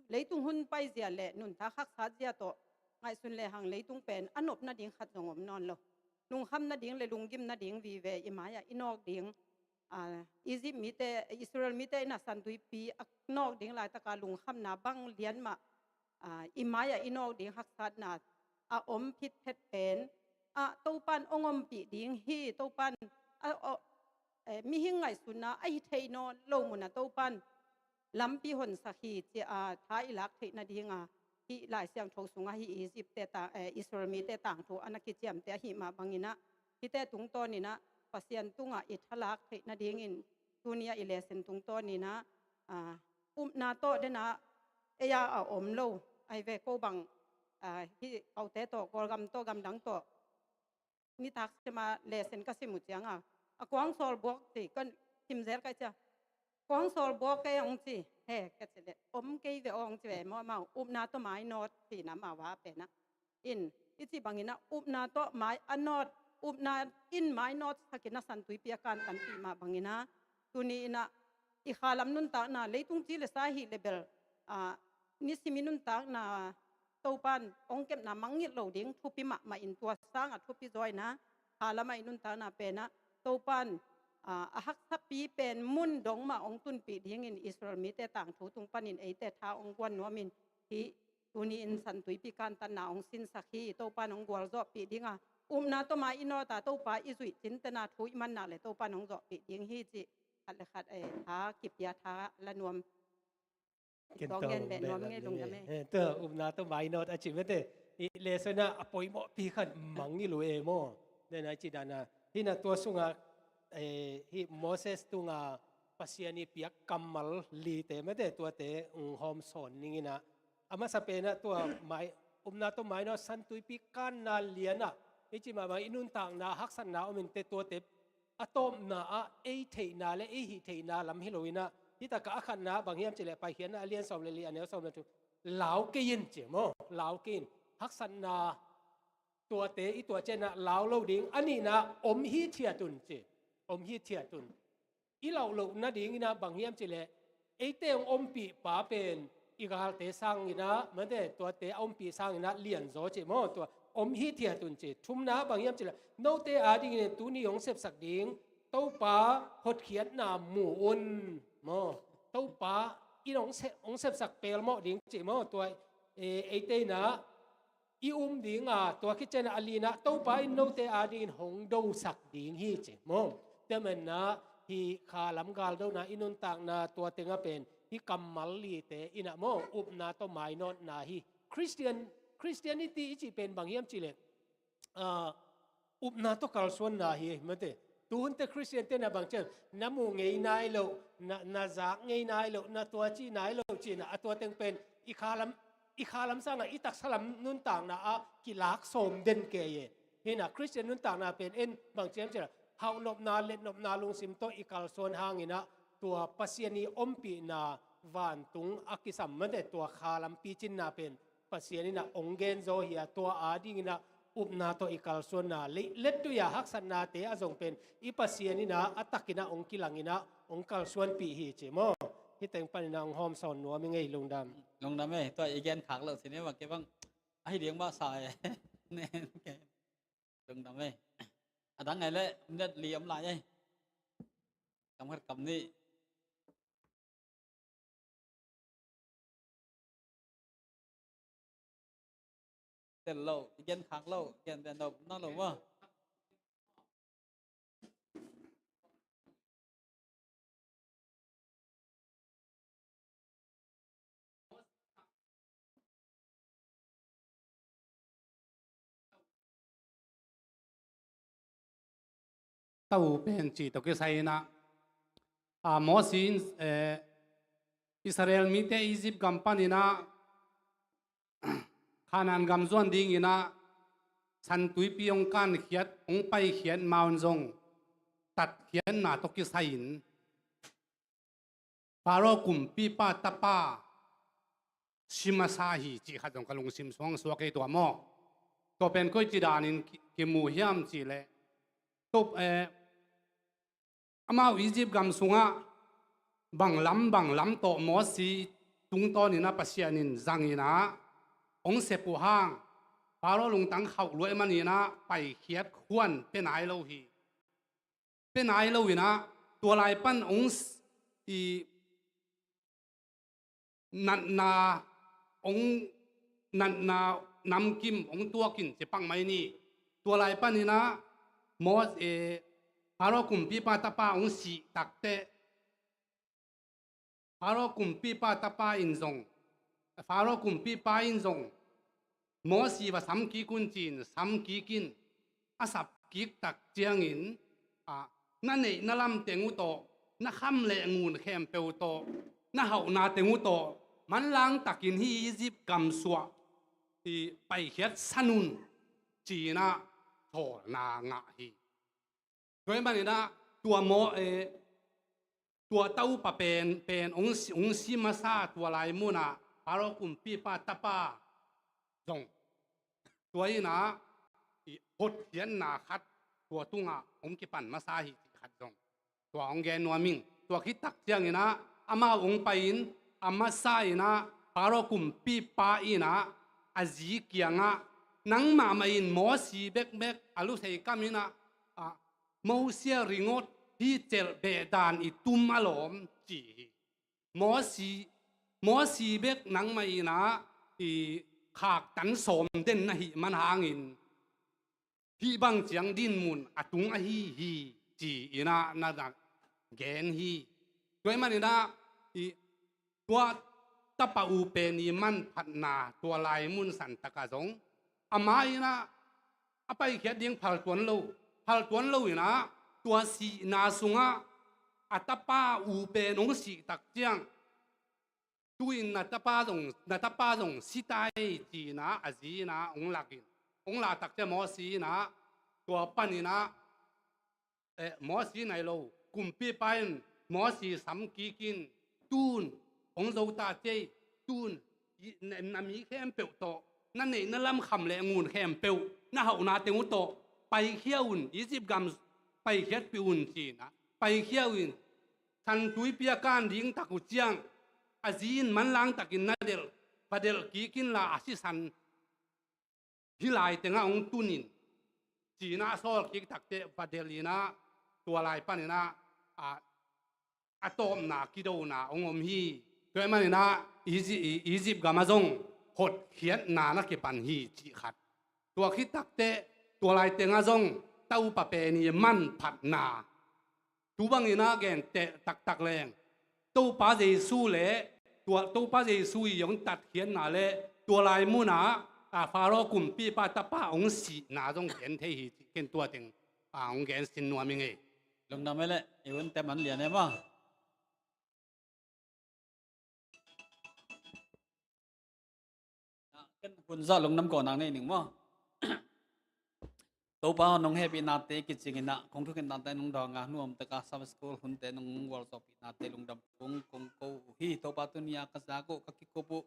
leitung hun paizia le nuntak haksat zia tawh ngaihsun le hang, leitung pen a nop nading khat zong om nawn lo. Lungkham nading le lunggim nading vive i mai-ah i nawk ding, ah, Egypt mite, Israel mite in ah San Tuipi a nawk ding laitaka lungkhamna bang lian mah, ah, i mai-ah i nawk ding haksatna a om phitphet pen ah, Topan hong ompih ding hi. Topan a, a, eh, mihing ngaihsutna a hi thei nawn lo munah Topan lampi honsak hi ci a, tha i lak theih nadinga hih Lai Siangtho sungah hih Egypt te ta, eh, Israel mite tangthu a na kiciamte ahih mah bangin ah, hihte tungtawnin ah Pasian tungah i thalak theih nadingin tuni-ah i lesson tungtawnin ah, ah, upna tawh den ah ei-a a om lo. Ai ve, ko bang, ah, hih kote tawh, Kawlgam tawh, gamdang tawh nitak sema lesson ka sim uh cianga, a kuang sawl buak ci, ka sim zel ka hih cia. Kuang sawl buak kei hong ci, he, ka ci leh, om kei ve aw hong ci ve, amau, amau upna tawh mai nawt cihna amau a pen ah. In, i cih bangin ah upna tawh mai a nawt, upna in mai nawtsakin ah San Tuipi a kantanpih mah bangin ah, tuni in ah i khalam nuntakna, leitung ci le sa hih le bel, ah, nisim i nuntakna Topan hong kepna mangngilh lo ding thupi mahmah in, tua sangah thupi zaw in ah, khalamah i nuntakna pen ah Topan, ah, a haksapi pen mun dong mah hong tunpih dingin Israel mite tangthu tung panin eite tha hong guan nuamin, hih tuni in San Tuipi kantanna hong sinsak hi. Topan hong gualzawhpih dinga, upna tawh mai i nawta Topa i zuih cintena thu i manna le Topan hong zawhpih ding hi cih khat le khat, eh, tha kipia, tha la nuam. Ken tawh gen beh nuam ngei lungdam e. Eh, tua upna tawh mai nawt a cih mate, i lesson ah a poimawhpi khat mangngilh uh e maw. Nena i cih dana, hih na tua sungah, eh, hih Moses tungah Pasian i piak kammal lite mate, tuate, um, hawm sawn ning in ah, a masa pen ah tua mai, upna tawh mai nawt, San Tuipi kanna lianah, i cih mahmah i nuntakna haksatna om in te, tuate a tawpna ah ei theihna le ei hih theihna lam hi lo in ah, hih takah a khatna bang hiam cih leh Paikhiatna a lian sawm le li, a neu sawm le thum, lau kei in ci maw, lau kei in. Haksatna tuate i tuah ciangin ah lau lo ding. A nihna, om hithiat un ci, om hithiat un. I lauh loh nadingin ah bang hiam cih leh, eite hong ompih pa pen i galte sangin ah, mate, tuate a ompih sangin ah lianzaw ci maw, tua om hithiat un ci. Thumna bang hiam cih leh, note adingin tuni hong sepsak ding Topa hotkhiatna mu un maw. Topa in hong se-, hong sepsak pelmawh ding ci maw, tua, eh, eite in ah i um dinga, tua khit ciangin ah a lina, Topa in note adingin hong dosak ding hi ci maw. Tua manin ah hih khalam galdona i nuntakna tua tengah pen hih kammal lite in ah maw, upna tawh mainawtna hi. Christian, Christianity i cih pen bang hiam cih leh, ah, upna tawh kalsuanna hi, mate. Tuhunte Khristiante na bang ciang, na mu ngei nai lo, na, na zak ngei nai lo, na tua ci nai lo, cina a tua teng pen i khalam, i khalam sangah i taksa lam nuntakna ah kilak sawm den kei e. Hina Khristian nuntakna pen en bang ciam cina, hauhnopna, letnopna lungsim tawh i kalsuan hangina, tua Pasian i ompihna vantung a kisam mate tua khalam picinna pen Pasian ina ong gen zaw hi a, tua a dingina upna tawh i kalsuanna, lei lettui a haksatnate a zong pen i Pasian ina a takina ong kilangina ong kalsuanpih hi ci maw. Hih teng panina ong hawmsawn nuam i ngei. Lungdam. Lungdam e, tua i gen khak lo sini bang ke bang ahi ding mah sa e. Nen ke. Lungdam e. A dang ngai le minute li om lai e. Kam khat kam nih. Tel lo, i gen khak lo, i gen pen lo, na lo maw. Tau pen ci tawh kisai inah, a, Mosi in, eh, Israel mite Egypt gam paninah Kanaan gam zuan dinginah San Tuipi hong kankhiat, hong paikhiat ma un zong tatkhiatna tawh kisai-in Pharaoh kumpipa tapa si masa hi cih khat zong ka lungsim suang suak ei tua maw. Tua pen koici danin ki, kimu hiam cihleh, tua, eh, amau Egypt gam sungah banglam banglam tawh Mosi tungtawninah Pasian in zanginah hong sep uh hang, Pharaoh lungtang khauh luai maninah paikhiat khuan pia nai lo hi. Pia nai loinah tua lai pan hong s-, i natna hong, natna namkim hong tuakin ci pang mai ni. Tua lai paninah Mos-, eh, Pharaoh kumpipa tapa hong sih takteh Pharaoh kumpipa tapa in zong, Pharaoh kumpipa in zong Mosi va samkik un ci-in samkik in, a sapkik tak ciangin, a, na neih na lam teng uh tawh, na kham le ngun khempeuh tawh, na hauhna teng uh tawh manlang takin hih Egypt gam suah i paikhiat san un ci-inah thawlna ngah hi. Tua ahih maninah tua maw, eh, tua taupa pen, pen hong si, hong si masa tua lai munah Pharaoh kumpipa tapa zong tua inah i hotkhiatna khat tua tungah hong kipan masa hi cih khat zong tua hong gen nuam ing. Tua khit tak cianginah amau hong pai-in a masa inah Pharaoh kumpipa inah a zi kiangah, nangmah mah in Mosi bekbek a lusei kam inah, a, Mosi a ringot hi celh beh dan i tum a lawm ci hi. Mosi, Mosi bek nangmah inah i khaktan sawm den na hih man hangin hih bang ciang dinmun a tung ahi hi ci-inah na gen hi. Tua ahih maninah i tua tapa uh pen i manphatna tua lai mun santakah zong ama inah a paikhiat ding phal tuan lo, phal tuan lo inah tua sihna sungah a tapa uh pen hong sih tak ciang, tu-in na tapa zong, na tapa zong si ta ei ci-inah a zi inah hong lakin, hong lak tak ciang Mosi inah tua paninah, eh, Mosi nai lo, kumpipa in Mosi samkik in, tun hong zo ta ci ei, tun i, na, na mi khempeuh tawh, na neih na lam kham le ngun khempeuh, na hauhna teng uh tawh paikhia un, Egypt gam paikhiatpih un ci-inah paikhia un. San Tuipi a kan ding tak uh ciang a zi in manlang takin na delh, va delh kik inla a sisan hih lai tengah hong tun in ci-inah a sawl kik takteh va delh inah tua lai paninah a, a tawpna kidona hong om hi. Tua ahih maninah Egypt, Egypt gamah zong hotkhiatna na kipan hi cih khat. Tua khit takteh tua lai tengah zong taupa pen i manphatna tu banginah genteh taktak leng Topa Jesu le tua Topa Jesu i hong tatkhiatna le tua lai munah a Faro kumpipa tapa hong sihna zong gen thei hi cih ken tua teng a hong gen sin nuam ing ei. Lungdam ei leh, i hunte man lian e maw. Ken hun zah lungdam kawhnak nei ning maw. Topa nong hehpihnate kicing inah kong thukhentate nong dawng a, nuamtaka Sabbath School hunte nong gualzawhpihnate lungdam tung kong ko uh hi. Topa tuni-a ka zak uh ka kikup uh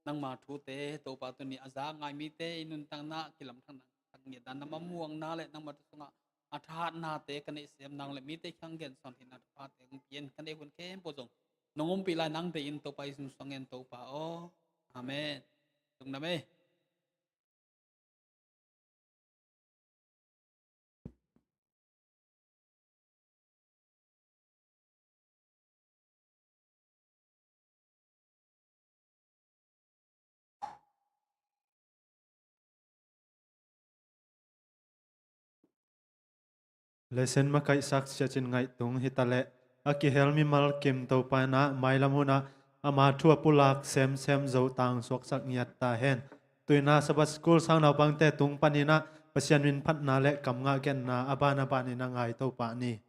nangma thute, Topa tuni a zak ngai mite i nuntakna kilamthakna, ngiatna, nangma muangna le nangma thu sungah a thahatnate ka neih sem nang le mite kiang gensawn theihna thaphate hong pia in, ka neih hun khempeuh zong nong ompih lai nang deih in Topa Jesu min suang ngen Topa aw. Amen. Lungdam ei. Lesson makaihsak siacin ngaihtung hitaleh a kihel mimal kim Topa inah mailam hunah ama thu a pulak semsem Zotang suaksak ngiat ta hen. Tuinah Sabbath School sang naupangte tung paninah Pasian min phatna le kamngah genna a ban a banin a ngai Topa ni.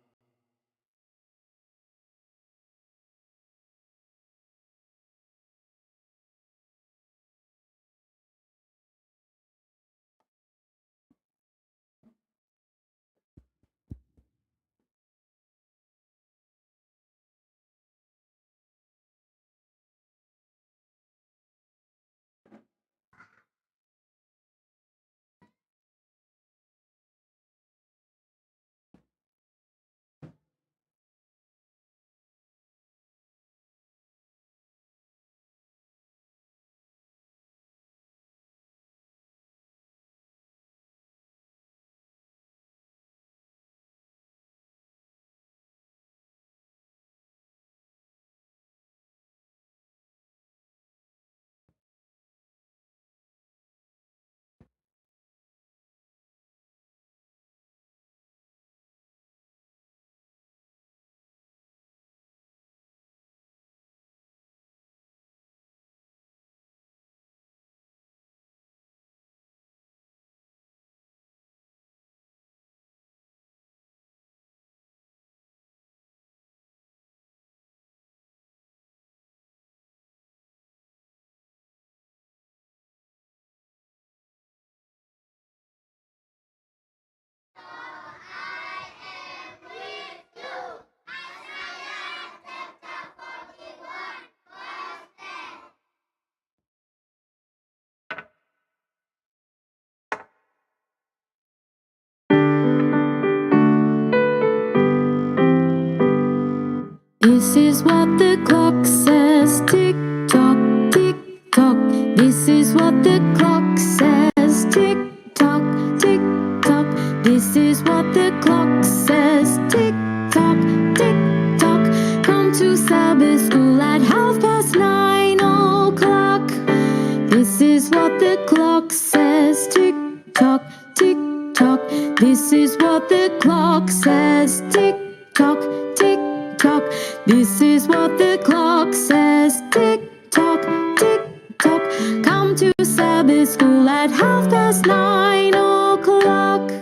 This is what the clock says, tick tock, tick tock. This is what the clock says, tick tock, tick tock. This is what the clock says, tick tock, tick tock. Come to Sabbath school at half past nine o'clock. This is what the clock says, tick tock, tick tock. This is what the clock says, tick tock, tick tock. This is what the clock says, tick tock, tick tock. Come to Sabbath school at half past nine o'clock.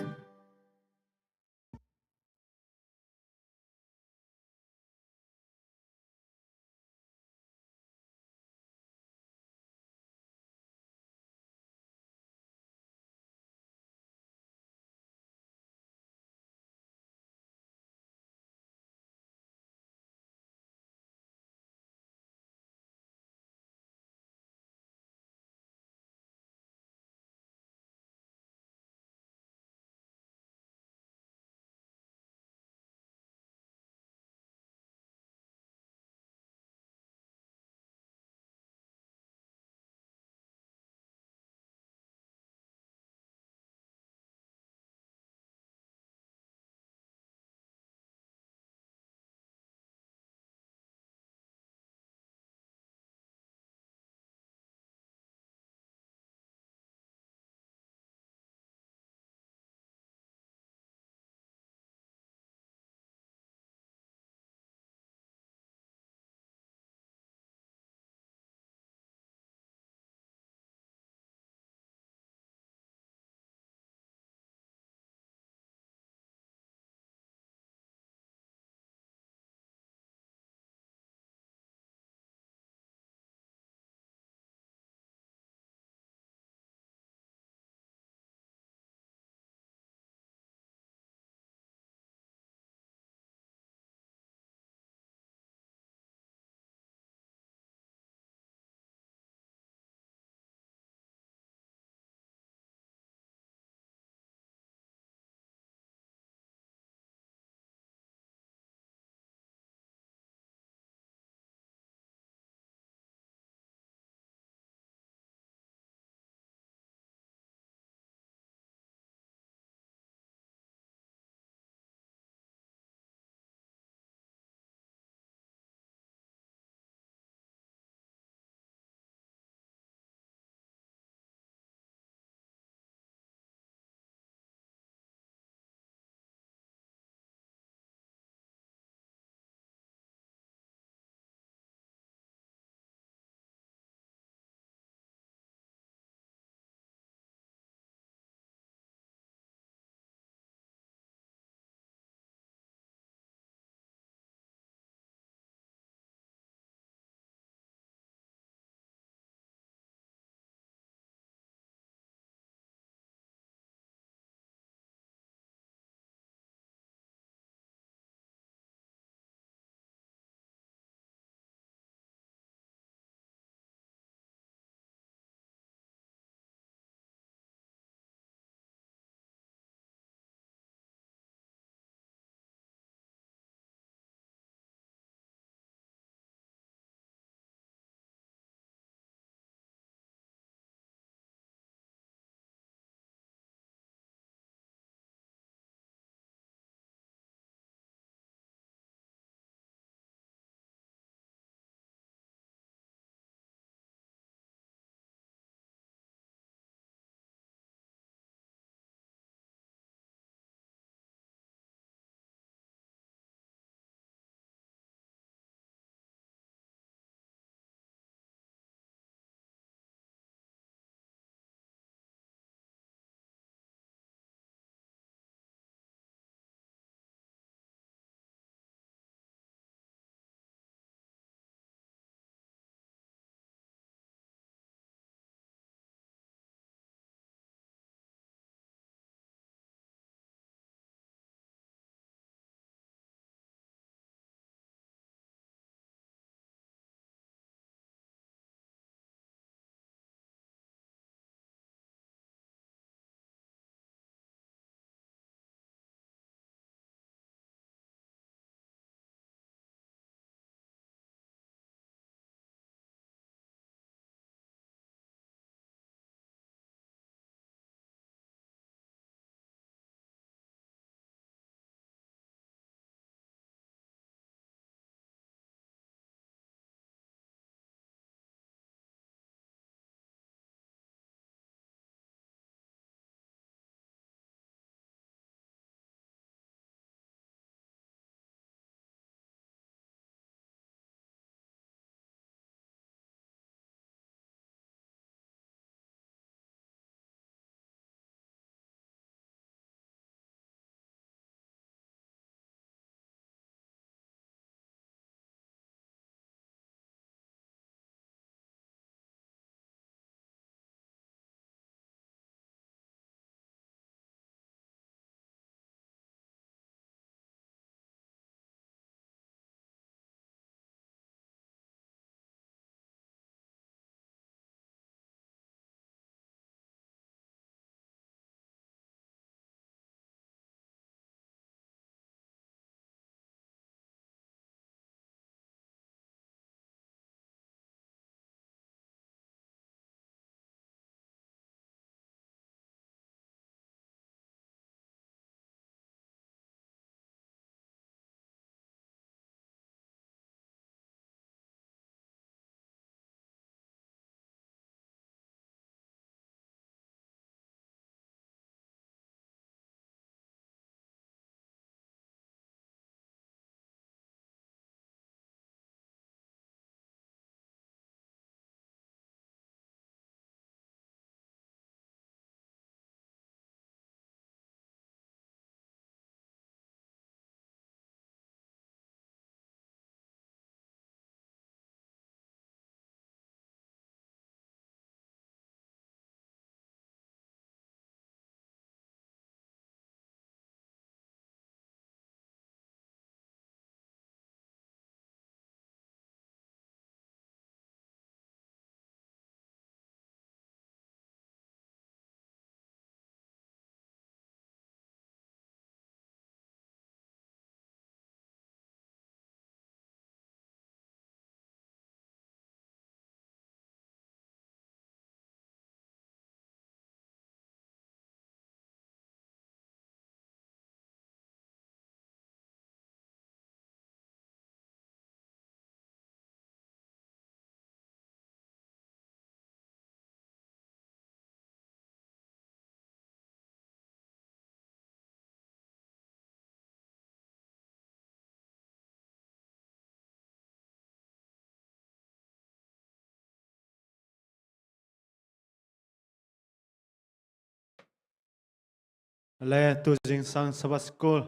Le tu zingsang Sabbath School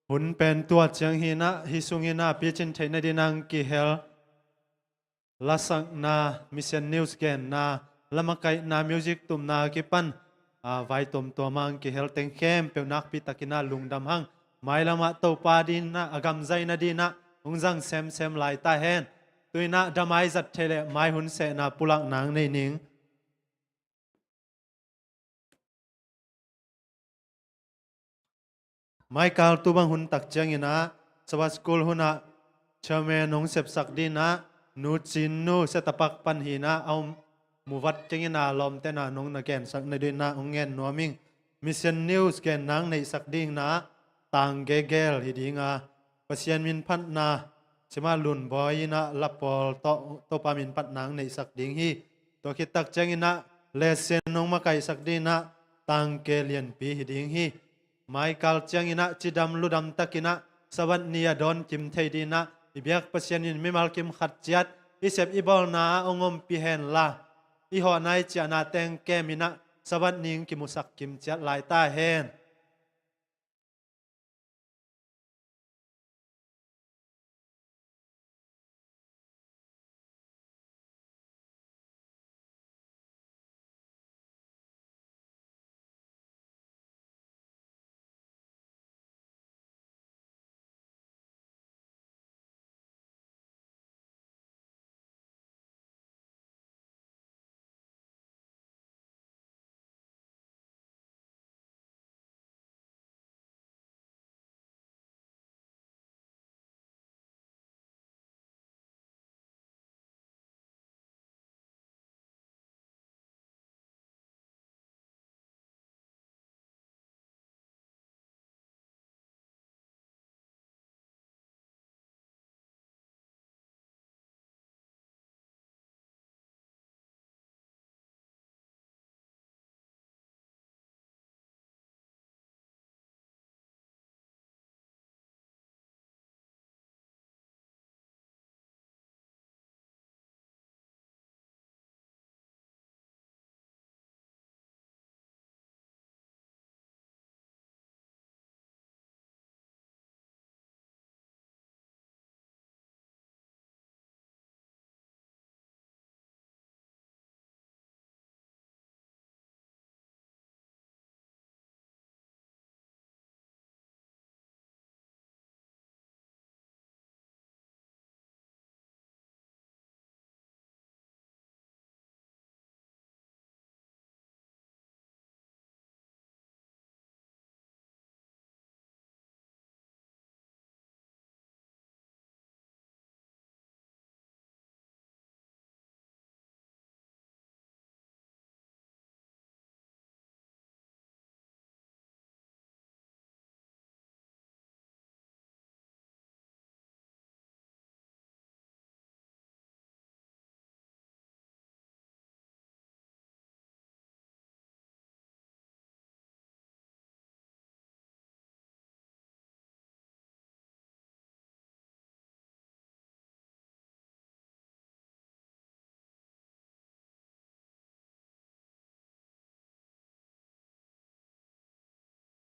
hun pen tua ciang hi in ah, hih sung in ah picin theihna dingin ah kihel lasakna, Mission News genna, lamakaihna, music tumna kipan, a, vai tuamtuam ah kihel teng khempeuh nakpi takin ah lungdam hang. Mailam ah Topa dingin ah, a gam zaina dingin ah hong zang semsem lai ta hen. Tu in ah damai zat theih leh mai hun sehna pulakna hong nei ning. Maikal tu bang hun tak ciangin ah, Sabbath School hun ah chairman hong sepsak dingin ah, Nu Cin Nu Siatapak pan hi in ah, a om muvat keng in ah, lawmte in ah nong na gensak na dingin ah hong ngen nuam ing. Mission News genna hong neihsak dingin ah, Tang Gegel hi ding a, Pasian min phatna, Sima Lun Bawi in ah lapawl tawh Topa min phatna hong neihsak ding hi. Tua khit tak ciangin ah, lesson hong makaihsak dingin ah, Tang Ke Lianpi hi ding hi. Maikal ciangin ah cidam ludam takin ah Sabbath ni a dawn kim thei dingin ah i biak Pasian in mimal kim khat ciat i sep i bawlna ah hong ompih hen la, i hawhna i ciahna teng kem in ah Sabbath ni hong kimusak kim ciat lai ta hen.